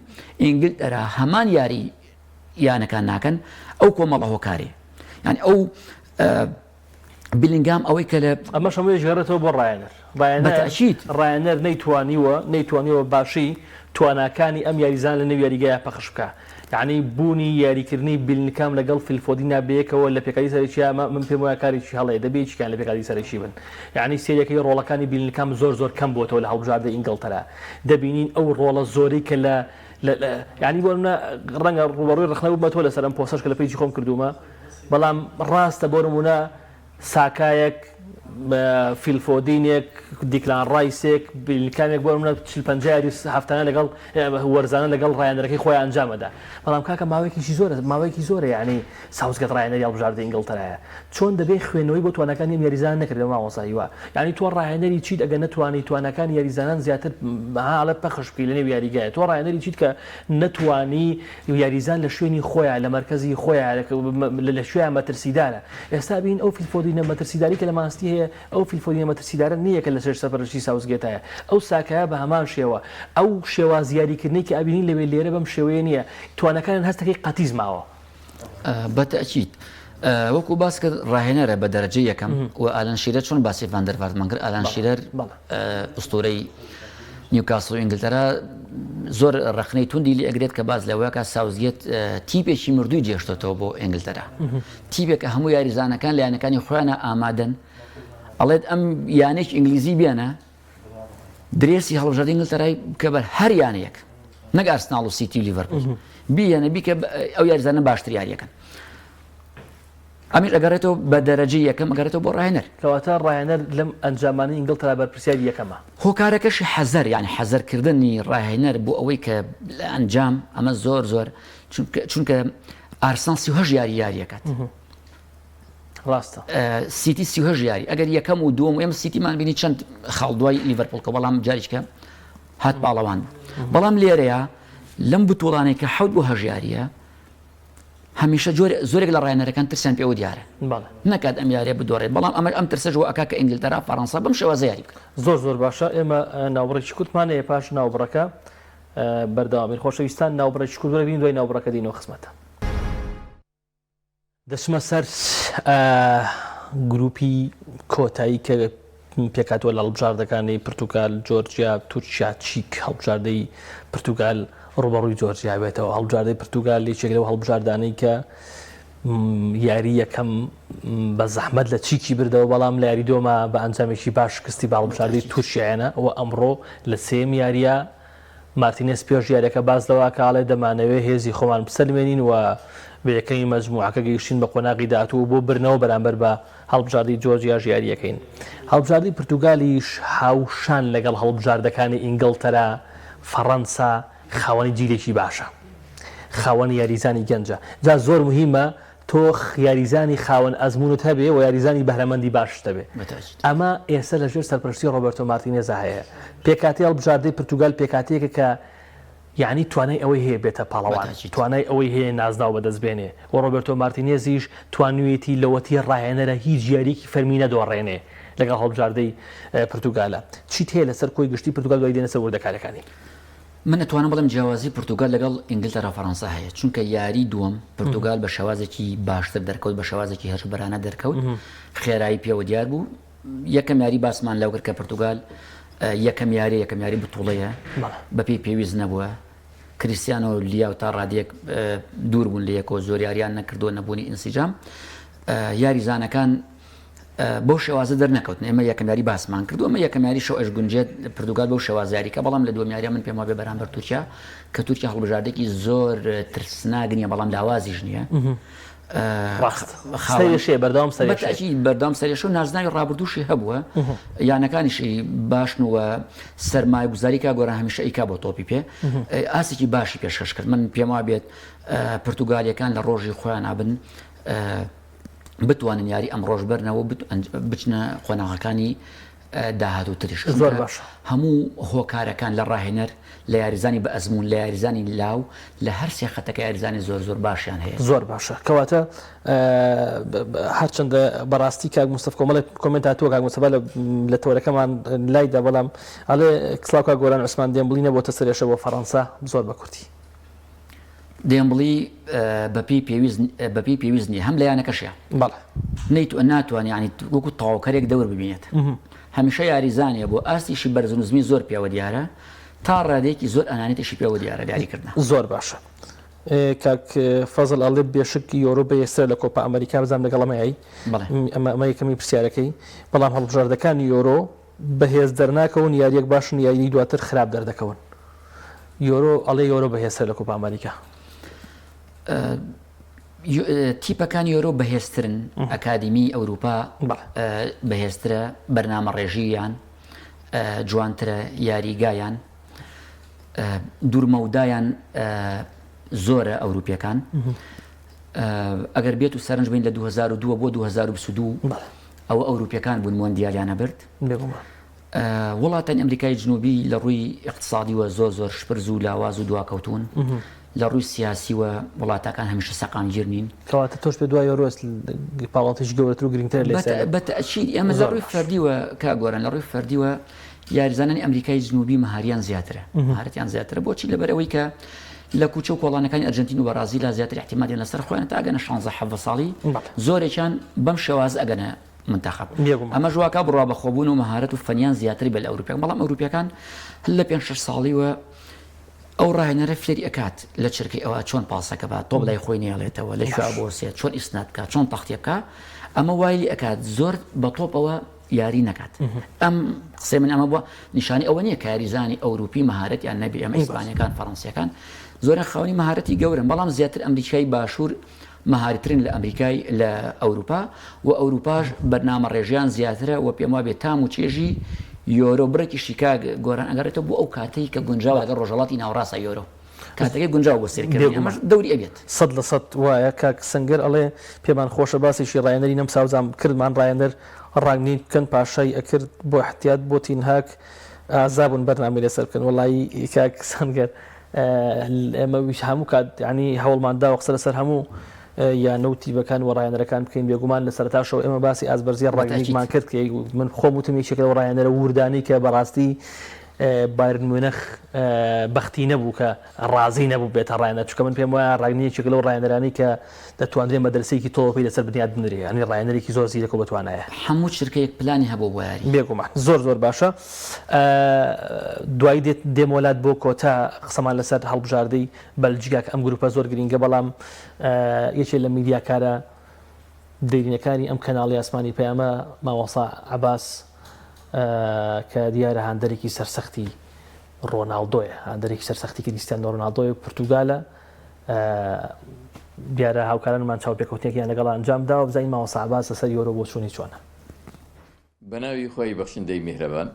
ئینگلتەرا هەمان یاری یانەکان ناکەن ئەو کۆمەڵە هۆکارێ یعنی ئەو بیلینگام ئەوەی کە لە. ئەمەش هەمووی ئەگەڕێتەوە بۆ ڕایەنەر. بە تەئکید. ڕایەنەر نەیتوانیوە نەیتوانیوە باشی تواناکانی ئەم یاریزانە لە نێو یاریگایا پەخش بکا. یەعنی بوونی یاریکردنی بیلینگام لەگەڵ فیل فۆدینا بەیەکەوە لە پێکهاتەی سەرەکیا ئەمە من پێم وایە کارێکی هەڵەیە دەبێ یەکێکیان لە پێکهاتەی سەرەکی بن. یەعنی سەیرەکەی ڕۆڵەکانی بیلینگام زۆر زۆر کەم بۆتەوە لە هەڵبژاردەی ئینگڵتەرا. دەبینین ئەو ڕۆڵە زۆرەی کە لە لە لە یەعنی بۆ نمونە ڕەنگە ڕووبەڕووی ڕەخنە ببمەتەوە لەسەر ئەم پۆستەش کە لە page ی خۆم کردوومە بەڵام ڕاستە بۆ نمونە ساکایەک فیل فۆدینێک، دیکلان ڕایسێک، بیلینگهامێک بۆ نمونە 40 50 یاری هەفتانە لەگەڵ وەرزانە لەگەڵ ڕاهێنەرەکەی خۆیان ئەنجام ئەدا. بەڵام کاکە ماوەیەکیشی زۆرە ماوەیەکی زۆرە یانی ساوسگەت ڕاهێنەری هەڵبژاردەی ئینگڵتەرایە. چۆن دەبێ خوێندنەوەی بۆ تواناکانی ئەم یاریزانە نەکردبێ مامۆستا هیوا؟ یانی تۆ ڕاهێنەری چیت ئەگەر نەتوانی تواناکانی یاریزانان زیاتر ها ئەڵێ پەخش بکەی لەنێو یاریگایە تۆ ڕاهێنەری چیت کە نەتوانی یاریزان لە شوێنی خۆیا لە مەرکەزی خۆیا لە کوێیا مەترسیدارە ئێستا بین ئەو فیل فۆدینە مەترسیداری کە لە مانستی هەیە ئەو فیل فۆدینە مەترسیدارە نییە کە لەسەر سەرپەرشتی ساوسگێتایە ئەو ساکایە بە هەمان شێوە ئەو شێواز یاریکردنەی کە ئەبینین لەوێ لێرە بەم شێوەیە نییە توانەکانیان هەستەکەی قەتیس ماوە. بە تەئکید. وەکو باس کرد ڕاهێنەرە بە دەرەجەی یەکەم و ئالان شیرەر چۆن باسی ڤان دەر ڤارتمان کرد ئالان شیرەر ئوستورەی نیوکاسڵ و ئینگلتەرا زۆر ڕەخنەی توندی لێ ئەگرێت کە باس لەوەکە ساوزگێت تیپێکی مردووی جێشتۆتەوە بۆ ئینگلتەرا تیپێک هەموو یاریزانەکان لە یانەکانی خۆیانە ئامادەن ئەڵێت ئەم یانێکی ئینگلیزی بێنە درێسی هەڵبژاردەی ئینگلتەرای بکە بەر هەر یانەیەک نەک ئارسناڵ و سیتی و لیڤەرپوڵ بیهێنە بیکە ئەو یاریزانە باشتر یاریەکەن ئەمیش ئەگەڕێتەوە بە دەرەجەی یەکەم ئەگەڕێتەوە بۆ ڕاهێنەر. کەواتە ڕاهێنەر لەم ئەنجامانەی ئینگڵتەرا بەرپرسیاری یەکەمە. هۆکارەکەشی حەزەر یانی حەزەرکردنی ڕاهێنەر بۆ ئەوەی کە لە ئەنجام ئەمە زۆر زۆر چونکە چونکە ئارسناڵ 38 یاری یاریەکات. ڕاستە. سیتی 38 یاری ئەگەر یەکەم و دووەم و ئێمە سیتیمان بینی چەند خاڵ دوای لیڤەرپوڵ کە بەڵام جاریشکە هات پاڵەوان بەڵام لێرەیە لەم بتوڵانەی کە حەوت بۆ هەشت یاریە هەمیشە جۆر زۆرێک لە ڕاهێنەرەکان ترسیان پێوە دیارە نەکات ئەم یاریە بدۆڕێت بەڵام ئەمە ئەم ترسەش وا ئەکا کە ئینگلتەرا فەڕەنسا بەم شێوازە یاری بکەن. زۆر زۆر باشە ئێمە ناوبڕێکی کورتمان هەیە پاش ناوبڕەکە بەردەوامین خۆشەویستان ناوبڕێکی کورت وەرەگرین دوای ناوبڕەکە دێینەوە خزمەتتان. دەچمە سەر گروپی کۆتایی کە پێکهاتووە لە هەڵبژاردەکانی پرتوگال، جۆرجیا، تورکیا، چیک. هەڵبژاردەی پرتوگال ڕووبەڕووی جۆرجیا بێتەوە. هەڵبژاردەی پرتوگال یەکێک لەو هەڵبژاردانەی کە یاری یەکەم بە زەحمەت لە چیکی بردەوە، بەڵام لە یاری دۆما بە ئەنجامێکی باش شکستی بە هەڵبژاردەی تورکیایەنە و ئەمڕۆ لە سێیەم یاریە مارتینێز پێش یاریەکە باس لەوە ئەکا ئەڵێ دەمانەوێ هێزی خۆمان بسەلمێنین و بە یەکەمی مەجموعەکە گەیشتین بە قۆناغی داهاتوو و بۆ بردنەوە بەرامبەر بە هەڵبژاردەی جۆرجیاش یارییەکەین. هەڵبژاردەی پرتوگالیش هاوشان لەگەڵ هەڵبژاردەکانی ئینگڵتەرا، فەڕەنسا خاوەنی جیلێکی باشە. خاوەنی یاریزانی گەنجە. جا زۆر موهیمە تۆ یاریزانی خاوەن ئەزموونت هەبێ و یاریزانی بەهرەمەندی باشت هەبێ. ئەمە ئێستا لە ژێر سەرپەرشتی ڕۆبێرتۆ مارتینێزا هەیە. پێکهاتەی هەڵبژاردەی پرتوگال پێکهاتەیەکە کە یانی توانای ئەوەی هەیە بێتە پاڵەوان، توانای ئەوەی هەیە نازناو بەدەست بێنێ و ڕۆبێرتۆ مارتینێزیش توانیویەتی لەوەتی ڕاهێنەرە هیچ یارییەکی فەرمی نەدۆڕێنێ لەگەڵ هەڵبژاردەی پرتوگالە. چیت هەیە لەسەر کۆی گشتی پرتوگال دوای دێنە سەر وردەکارییەکانی؟ من ئەتوانم بڵێم جیاوازی پرتوگال لەگەڵ ئینگلتەرا فەرەنسا هەیە چونکە یاری دووەم پرتوگال بە شێوازێکی باشتر دەرکەوت بە شێوازێکی هێرشبەرانە دەرکەوت خێرایی پێوە دیار بوو یەکەم یاری باسمان لەو کرد کە پرتوگال یەکەم یاری یەکەم یاری بتوڵەیە بەپێی پێویست نەبووە کریسیانۆ لیاو تا ڕادیەک دوور بوون لە یەکەوە زۆر یاریان نەکردووە نەبوونی ئینسیجام یاریزانەکان بەو شێوازە دەرنەکەوتن ئێمە یەکەم یاری باسمان کردو ئەمە یەکەم یاری شەو ئەشگونجێت پرتوگال بەو شێوازە یاریکە بەڵام لە دووەم یاریە من پێم وابێ بەرامبەر تورکیا کە تورکیا هەڵبژاردێکی زۆر ترسناک نییە بەڵام لاوازیش نییە سەرێشێ بەردەوام سەرێشی بەردەوام سەرێش و نازناوی ڕابردووشی هەبووە یانەکانیشی باشن و سەرمایە گوزاری کا گۆران هەمیشە ئیکا بۆ تۆپی پێ ئاسێکی باشی پێشکەش کرد من پێم وابێت پرتوگالیەکان لە ڕۆژی خۆیان ئابن بتوانن یاری ئەمڕۆش بەرنەوە و بچنە قۆناغەکانی داهاتووتریش. زۆر باشە. هەموو هۆکارەکان لە ڕاهێنەر، لە یاریزانی بە ئەزموون، لە یاریزانی لاو، لە هەر سێ خەتەکە یاریزانی زۆر زۆر باشیان هەیە. زۆر باشە. کەواتە هەرچەندە بەڕاستی کاک مستەف کۆمەڵێک comment هاتووە کاک مستەفا لە تەوەرەکەمان لایدا بەڵام ئەڵێ سڵاو کاک گۆران عوسمان دێمبڵی نەبۆتە سەرێشە بۆ فەڕەنسا زۆر بە کورتی. دێمبڵی بەپێی پێویست بەپێی پێویست نییە هەم لە یانەکەشە بەڵێ نەیت ناتوانێت ینی وەکو تەواوکەرێک دەور ببینێت هەمیشە یاریزانە بۆ ئاستیشی بەرز و نزمی زۆر پێوە دیارە تا ڕادێکی زۆر ئەنانێتیشی پێوە دیارە دیاریکردن زۆر باشە کاک فەزل ئەڵێ بێشک یۆرۆ بەهێزترە لە کۆپا ئەمریکا بزانم لەگەڵ ئەمەی ئەمە ئەمە یەکەمی پرسیارەکەی بەڵام هەڵبژاردەکانی یۆرۆ بەهێز دەرناکەون یاریەک باشن یاریی دواتر خراپ دەردەکەون یۆرۆ ئەڵێ یۆرۆ بەهێزترە لە کۆپا ئەمریکا. تیپەکانی یۆرۆ بەهێزترن، ئەکادیمی ئەوروپا بەهێزترە، بەرنامەڕێژییان جوانترە، یاریگایان دوورمەودایان زۆرە ئەوروپیەکان. ئەگەر بێت و سەرنج بین لە 2002 بۆ 2022 ئەوە ئەوروپیەکان بوون مۆندیالیانە برد. وڵاتانی ئەمریکای جنوبی لە ڕووی ئیقتسادیوە زۆر زۆر شپرز و لاواز و دواکەوتوون، لە ڕووی سیاسیوە وڵاتەکان هەمیشە سەقامگیر نین. کەواتە تۆش پێت وایە یۆرۆ پاڵەوانێتیی گەورەتر و گرنگترە لە ئێستادا؟ بە تەئکید ئێمە لە ڕووی فەردیوە کاک گۆران لە ڕووی فەردیوە یاریزانانی ئەمریکای جنوبی مەهاریان زیاترە، مەهارەتیان زیاترە، بۆچی؟ لەبەر ئەوەی کە لە کوچە و کۆڵانەکانی ئەرجەنتین و بەرازیلا زیاتر ئیحتیمادیان لەسەر خۆیانە تا ئەگەنە شانزە حەڤدە ساڵی زۆرێکیان بەم شێوازە ئەگەنە منتەخەب. ئەمەش واکا بڕوا بەخۆبوون و مەهارەت و فەنیان زیاتر بێت لە ئەوروپیەکان، بەڵام ئەوروپیەکان هەر لە پێنج شەش ساڵیوە ئەو ڕاهێنەرە فێری ئەکات لە چرکەی ئەوە چۆن پاسەکە بات، تۆپ لای خۆی نێڵێتەوە، لە کوێ بۆسێت، چۆن ئیسناد بکات، چۆن تەختیە بکا، ئەمە وای لێ ئەکات زۆر بە تۆپەوە یاری نەکات. ئەم قسەی من ئەمە بووە نیشانی ئەوە نییە کە یاریزانی ئەوروپی مەهارەتیان نەبێ، ئەمە ئیسپانیەکان، فەڕەنسیەکان زۆریان خاوەنی مەهارەتی گەورەن، بەڵام زیاتر ئەمریکای باشوور مەهاریترن لە ئەمریکای لە ئەوروپا و ئەوروپاش بەرنامە ڕێژیان زیاترە و پێم وابێ تام و چێژی یۆرۆ بڕێکیشی کاک گۆران ئەگەڕێتەوە بۆ ئەو کاتەی کە گونجاوە لەگەڵ ڕۆژهەڵاتی ناوەڕاستە یۆرۆ کاتەکەی گونجاو بۆ سەیرکردنی ئەمەش دەوری ئەبێت. 100% وایە کاک سەنگەر ئەڵێ پێمان خۆشە باسێکی ڕایەنەری نەمسا و زام کردمان ڕایەنەر ڕانگنیک بکەن پاشای ئەکرد بۆ احتیات بۆ تینهاک ئازا بوون بەرنامەی لەسەر بکەن وەڵایی کاک سەنگەر ئێمە هەموو کات یانی هەوڵمان داوە قسە لەسەر هەموو یانە و تیپەکان و ڕایەنەرەکان بکەین بێگومان لە سەرەتاشەوە ئێمە باسی ئازبەرزی ڕەنگمان کرد کە من خۆم وتم یەکێک لەو ڕایەنەرە وردانەی کە بەڕاستی بایرن میونخ بەختی نەبوو کە ڕازی نەبوو بێتە ڕایەنەر چونکە من پێم وایە ڕاگنی یەکێک لەو ڕایەنەرانەی کە دەتوانرێ مەدرسەیەکی تۆپی لەسەر بنیات بنرێ یانی ڕایەنەرێکی زۆر زیرەک و بەتوانایە. هەموو چرکەیەک پلانی هەبوو بۆ یاری. بێگومان زۆر زۆر باشە دوایی دێت دێمەوە لات بۆ کۆتا قسەمان لەسەر هەڵبژاردەی بەلجیکا کە ئەم گروپە زۆر گرینگە بەڵام یەکێ لە میدیاکارە دێرینەکانی ئەم کەناڵی ئاسمانی پەیامە مامۆستا عەباس کە دیارە هاندەرێکی سەرسەختی ڕۆناڵدۆیە هاندەرێکی سەرسەختی کریستیانۆ ڕۆناڵدۆی و پرتوگالە دیارە هاوکارانمان چاوپێکەوتنێکیان لەگەڵ ئەنجام داوە بزانین مامۆستا عەباس لەسەر یۆرۆ بۆچوونی چۆنە. بەناوی خوای بەخشندەی میهرەبان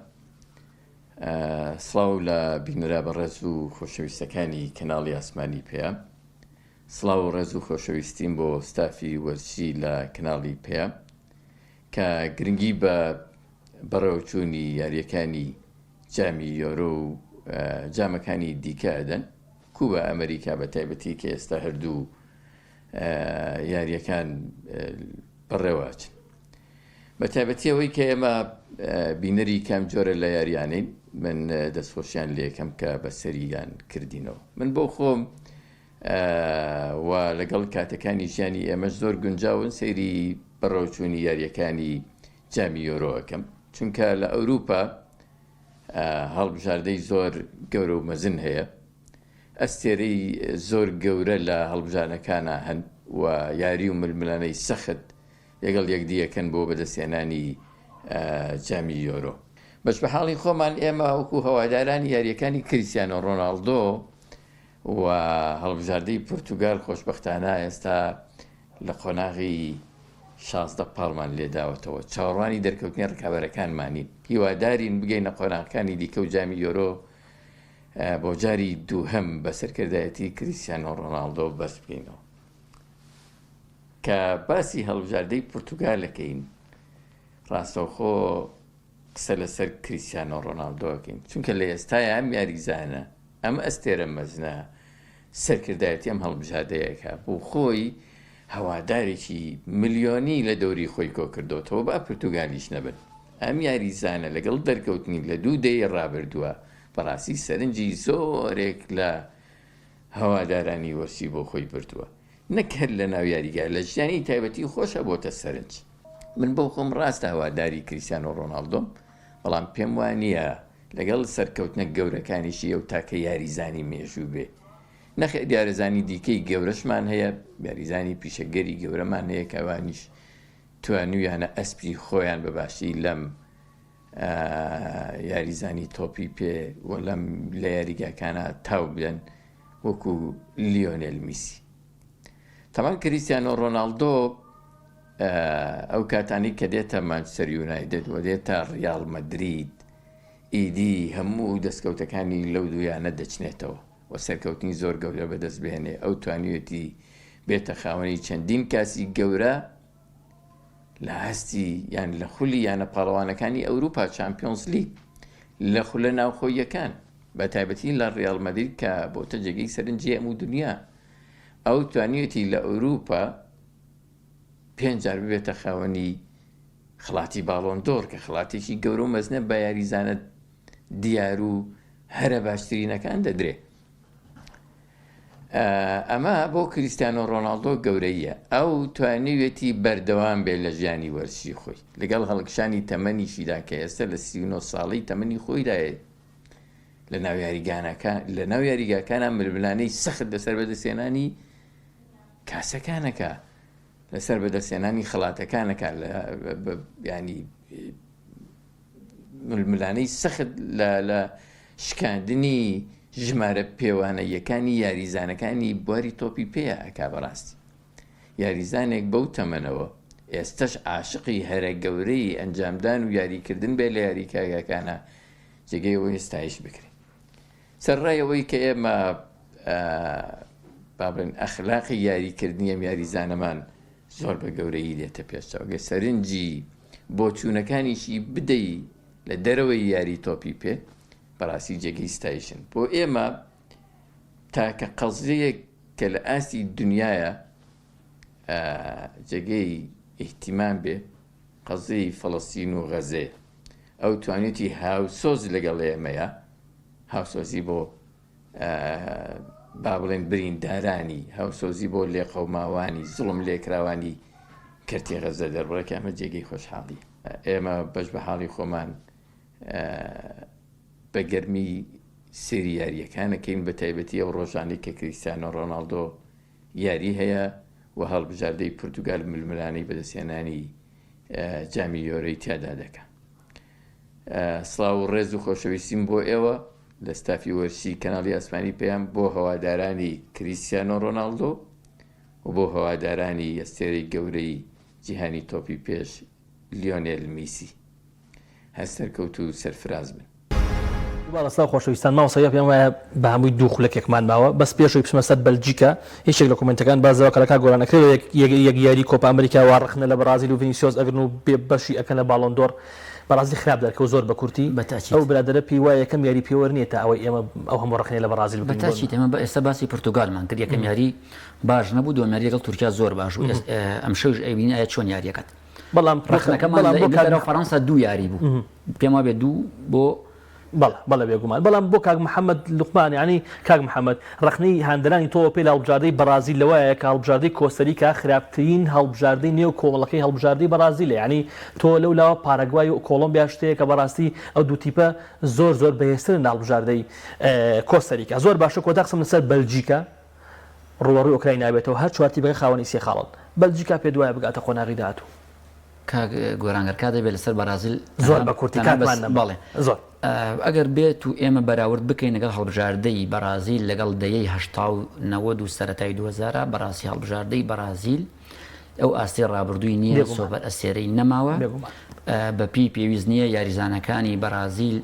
سڵاو لە بینەرە بەڕێز و خۆشەویستەکانی کەناڵی ئاسمانی پەیام سڵاو و ڕێز و خۆشەویستیم بۆ ستافی وەرزشی لە کەناڵی پەیام کە گرنگی بە بەڕێوەچوونی یاریەکانی جامی یۆرۆ و جامەکانی دیکە ئەدەن کوبا ئەمریکا بە تایبەتی کە ئێستا هەردوو یاریەکان بەڕێوەچن بە تایبەتی ئەوەی کە ئێمە بینەری کام جۆرە لە یاریانین من دەستخۆشیان لێکەم کە بەسەریان کردینەوە من بۆ خۆم و لەگەڵ کاتەکانی ژیانی ئێمەش زۆر گونجاون سەیری بەڕێوەچوونی یاریەکانی جامی یۆرۆ ئەکەم چونکە لە ئەوروپا هەڵبژاردەی زۆر گەورە و مەزن هەیە ئەستێرەی زۆر گەورە لە هەڵبژانەکانە هەن و یاری و ململانەی سەخت لەگەڵ یەکدی یەکەن بۆ بەدەستهێنانی جامی یۆرۆ. بەش بە حاڵی خۆمان ئێمە وەکو هەوادارانی یارییەکانی کریستیانۆ ڕۆناڵدۆ و هەڵبژاردەی پورتوگال خۆشبەختانە ئێستا لە قۆناغی 16 پاڵمان لێداوەتەوە چاوەڕوانی دەرکەوتنی ڕکابەرەکانمانین هیوادارین بگەینە قۆناغەکانی دیکە و جامی یۆرۆ بۆ جاری دووهەم بە سەرکردایەتی کریستیانۆ ڕۆناڵدۆ بەرز بکەینەوە. کە باسی هەڵبژاردەی پورتوگال ئەکەین ڕاستەوخۆ قسە لەسەر کریستیانۆ ڕۆناڵدۆ ئەکەین چونکە لە ئێستایا ئەم یاریزانە ئەم ئەستێرە مەزنە سەرکردایەتی ئەم هەڵبژاردەیەکە بۆ خۆی هەوادارێکی ملیۆنی لە دەوری خۆی کۆکردۆتەوە با پرتوگالیش نەبن ئەم یاریزانە لەگەڵ دەرکەوتنی لە دوو دەیەی ڕابردووە بەڕاستی سەرنجی زۆرێک لە هەوادارانی وەرسی بۆ خۆی بردووە نەک هەر لە ناو یاریگا لە ژیانی تایبەتی خۆشە بۆتە سەرنج. من بۆ خۆم ڕاستە هەواداری کریستیانۆ ڕۆناڵدۆم بەڵام پێم وا نییە لەگەڵ سەرکەوتنە گەورەکانیشی ئەو تاکە یاریزانی مێژوو بێ نەخێر یارزانی دیکەی گەورەشمان هەیە یاریزانی پیشەگەری گەورەمان هەیە کە ئەوانیش توانیویانە ئەسپی خۆیان بە باشی لەم یاریزانی تۆپی پێ و لەم لە یاریگاکانە تاو بدەن وەکو لیۆنێل میسی. تەبعەن کریستیانۆ ڕۆناڵدۆ ئەو کاتانی کە دێتە مانچستەر یونایتد و دێتە ڕیاڵ مەدرید ئیدی هەموو دەستکەوتەکانی لەو دویانە دەچنێتەوە و سەرکەوتنی زۆر گەورە بەدەست بهێنێ ئەو توانیوێتی بێتە خاوەنی چەندین کاسی گەورە لە ئاستی یان لە خولی یانە پاڵەوانەکانی ئەوروپا چامپیۆنز لیگ لە خولە ناوخۆییەکان بە تایبەتی لە ڕیاڵ مەدرید کە بۆتە جێگەی سەرنجی هەموو دنیا ئەو توانیوێتی لە ئەوروپا پێنج جار ببێتە خاوەنی خڵاتی باڵۆن دۆر کە خڵاتێکی گەورە و مەزنە بە یاریزانە دیار و هەرە باشترینەکان دەدرێ. ئەمە بۆ کریستیانۆ ڕۆناڵدۆ گەورەییە، ئەو توانیویەتی بەردەوام بێت لە ژیانی وەرزشی خۆی، لەگەڵ هەڵکشانی تەمەنیشیدا کە ئێستا لە 39 ساڵەی تەمەنی خۆیدایە لە ناو یاریگانەکان لە ناو یاریگاکانە ململانێی سەخت لەسەر بەدەستهێنانی کاسەکانەکە لەسەر بەدەستهێنانی خەڵاتەکانەکە لە ینی ململانێی سەخت لە لە شکاندنی ژمارە پێوانەییەکانی یاریزانەکانی بواری تۆپی پێیە ئەکا بەڕاستی یاریزانێک بەو تەمەنەوە ئێستەش عاشقی هەرە گەورەی ئەنجامدان و یاریکردن بێ لە یاریکاگاکانە جێگەی ئەوەیە ستایش بکرێ سەرڕای ئەوەی کە ئێمە با بڵێن ئەخلاقی یاریکردنی ئەم یاریزانەمان زۆر بە گەورەیی دێتە پێش چاو گەر سەرنجی بۆچوونەکانیشی بدەی لە دەرەوەی یاری تۆپی پێ بەڕاستی جێگەی ستایشن بۆ ئێمە تاکە قەزیەیەک کە لە ئاستی دنیاە جێگەی ئیهتیمام بێ قەزیەی فەڵەستین و غەزەیە ئەو توانیوتی هاوسۆز لەگەڵ ئێمەیە هاوسۆزی بۆ با بڵێن بریندارانی، هاوسۆزی بۆ لێقەوماوانی، زوڵم لێکراوانی کەرتی غەززە دەربڕێ کە ئەمە جێگەی خۆشحاڵیە. ئێمە بەش بە حاڵی خۆمان بە گەرمی سەیری یارییەکان ئەکەین بە تایبەتی ئەو ڕۆژانەی کە کریستیانۆ ڕۆناڵدۆ یاری هەیە و هەڵبژاردەی پورتوگال ململانێی بەدەستهێنانی جامی یۆرۆی تیادا دەکا. سڵاو و ڕێز و خۆشەویستیم بۆ ئێوە لە ستافی وەرزشی کەناڵی ئاسمانی پەیام بۆ هەوادارانی کریستیانۆ ڕۆناڵدۆ و بۆ هەوادارانی ئەستێرەی گەورەی جیهانی تۆپی پێش لیۆنێل میسی هەر سەرکەوتوو و سەرفراز بن. دووبارە سڵاو خۆشەویستان مامۆستا گیان پێم وایە بە هەمووی دوو خولەکێکمان ماوە بەس پێش ئەوەی بچمە سەر بەلجیکا یەکێک لە کۆمێنتەکان باس لەوە کە کاک گۆران ئەکرێ یەک یەک یەک یاری کۆپا ئەمریکا وا ڕەخنە لە بەڕازیل و ڤینیسیۆس ئەگرن و بێ بەشی ئەکەن لە باڵۆن دۆر بەڕازیل خراپ دەرکەوت زۆر بە کورتی بە تاکید. ئەو برادەرە پێی وایە یەکەم یاری پێوەر نییە تا ئەوەی ئێمە ئەو هەموو ڕەخنەیە لە بەڕازیل بە بکەین بۆ تاکید ئێمە بە ئێستا باسی پرتوگالمان کرد یەکەم یاری باش نەبوو دووەم یاری لەگەڵ تورکیا زۆر باش بوو ئەمشەویش ئەیبینین ئایا چۆن یاریەکات بەڵام ڕەخنەکەمان بەڵام لە بۆ کاک ئینگلتەرا و فەرەنسا دوو یاری بوو پێم وابێ دوو بۆ بەڵێ بەڵێ بێگومان بەڵام بۆ کاک محمد لوقمان یانی کاک محمد ڕەخنەی هاندەرانی تۆپی پێ لە هەڵبژاردەی بەڕازیل لەوایە کە هەڵبژاردەی کۆستەریکا خراپترین هەڵبژاردەی نێو کۆمەڵەکەی هەڵبژاردەی بەڕازیلە یانی تۆ لەو لاوە پاراگوای و کۆڵۆمبیا شتەیە کە بەڕاستی ئەو دوو تیپە زۆر زۆر بەهێزترن لە هەڵبژاردەی کۆستەریکا زۆر باشە کۆتا قسەم لەسەر بەلجیکا ڕووبەڕووی ئۆکراینا بێتەوە هەر چوار تیپەکە خاوەنی سێ خاڵن بەلجیکا پێت وایە بگاتە قۆناغی داهاتوو؟ کاک گۆران گەر کات هەبێت لەسەر بەرازیل زۆر بە کورتی تەنها بەس کاتمان نەما بەڵێ زۆر. ئەگەر بێت و ئێمە بەراورد بکەین لەگەڵ هەڵبژاردەی بەرازیل لەگەڵ دەیەی هەشتا و نەوەد و سەرەتای دوو هەزارا بەڕاستی هەڵبژاردەی بەرازیل ئەو ئاستەی ڕابردووی نییە بێگومان سۆپەر ئەستێرەی نەماوە بێگومان. بە پێی پێویست نییە یاریزانەکانی بەرازیل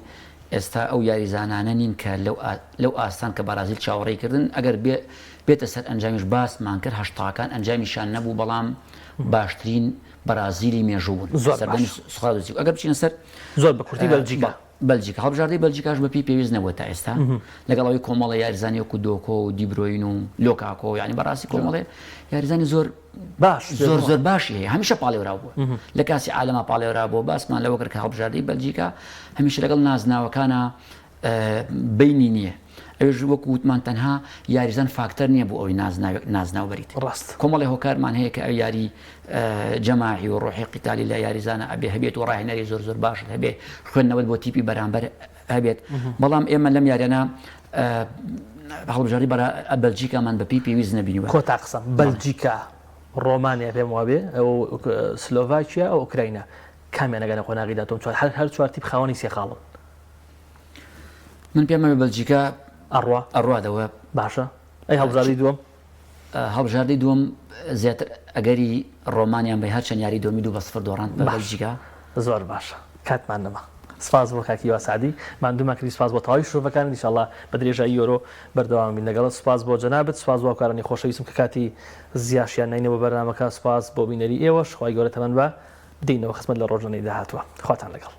ئێستا ئەو یاریزانانە نین کە لەو لەو ئاستان کە بەرازیل چاوەڕێی کردن ئەگەر بێ بێتە سەر ئەنجامیش باسمان کرد هەشتاکان ئەنجامیشان نەبوو بەڵام باشترین بەرازیلی مێژوو بوون زۆر سەردەمی باشە. سوخرات و زیکۆ ئەگەر بچینە سەر زۆر بە کورتی بەلجیکا. بەلجیکا هەڵبژاردەی بەلجیکاش بەپێی پێویست نەبووە تا ئێستا لەگەڵ ئەوەی کۆمەڵە یاریزانی وەکو دۆکۆ و دیبرۆین و لۆکاکۆ یانی بەڕاستی کۆمەڵێ یاریزانی زۆر باش زۆر زۆر باشی هەیە هەمیشە پاڵێوراو بووە لە کاسی عالەما پاڵێورا بووە باسمان لەوە کرد کە هەڵبژاردەی بەلجیکا هەمیشە لەگەڵ نازناوەکانە بینی نییە ئەوێش وەکو وتمان تەنها یاریزان فاکتەر نییە بۆ ئەوەی نازناو بەریت ڕاست کۆمەڵی هۆکارمان هەیە کە ئەو یاری جەماعی و ڕۆحی قیتالی لە یاریزانە ئەبێ هەبێت و ڕاهێنەری زۆر زۆر باشت هەبێ خوێندنەوەت بۆ تیپی بەرامبەر هەبێت بەڵام ئێمە لەم یاریانە هەڵبژاردەی بەلجیکامان بە پێی پێویست نەبینیوە. کۆتا قسەم بەلجیکا ڕۆمانیا پێم وابێ ئەو سلۆڤاکیا ئەو ئۆکراینا کامیان ئەگەنە قۆناغی داتۆم چوار هەر هەر چوار تیپ خاوەنی سێ خاڵن. من پێم وابێ بەلجیکا ئەڕوا ئەڕوا دەوە. باشە ئەی هەڵبژاردەی دووەم؟ هەڵبژاردەی دووەم زیاتر ئەگەری ڕۆمانیان بەی هەرچەند یاری دووەمی 2-0 دۆڕاند بە بەلجیکا. زۆر باشە کاتمان نەما سپاس بۆ کاک هیوا سەعدی ماندوومان کردی سپاس بۆ تەواوی شرۆڤەکانت ان شاءاللە بە درێژایی یۆرۆ بەردەوام بین لەگەڵت سپاس بۆ جەنابت سپاس بۆ هاوکارانی خۆشەویستم کە کاتی زیاشیان ناینە بۆ بەرنامەکە سپاس بۆ بینەری ئێوەش خوای گەورە تەمەن بە بدەینەوە خزمەت لە ڕۆژانەی داهاتووە خواتان لەگەڵ.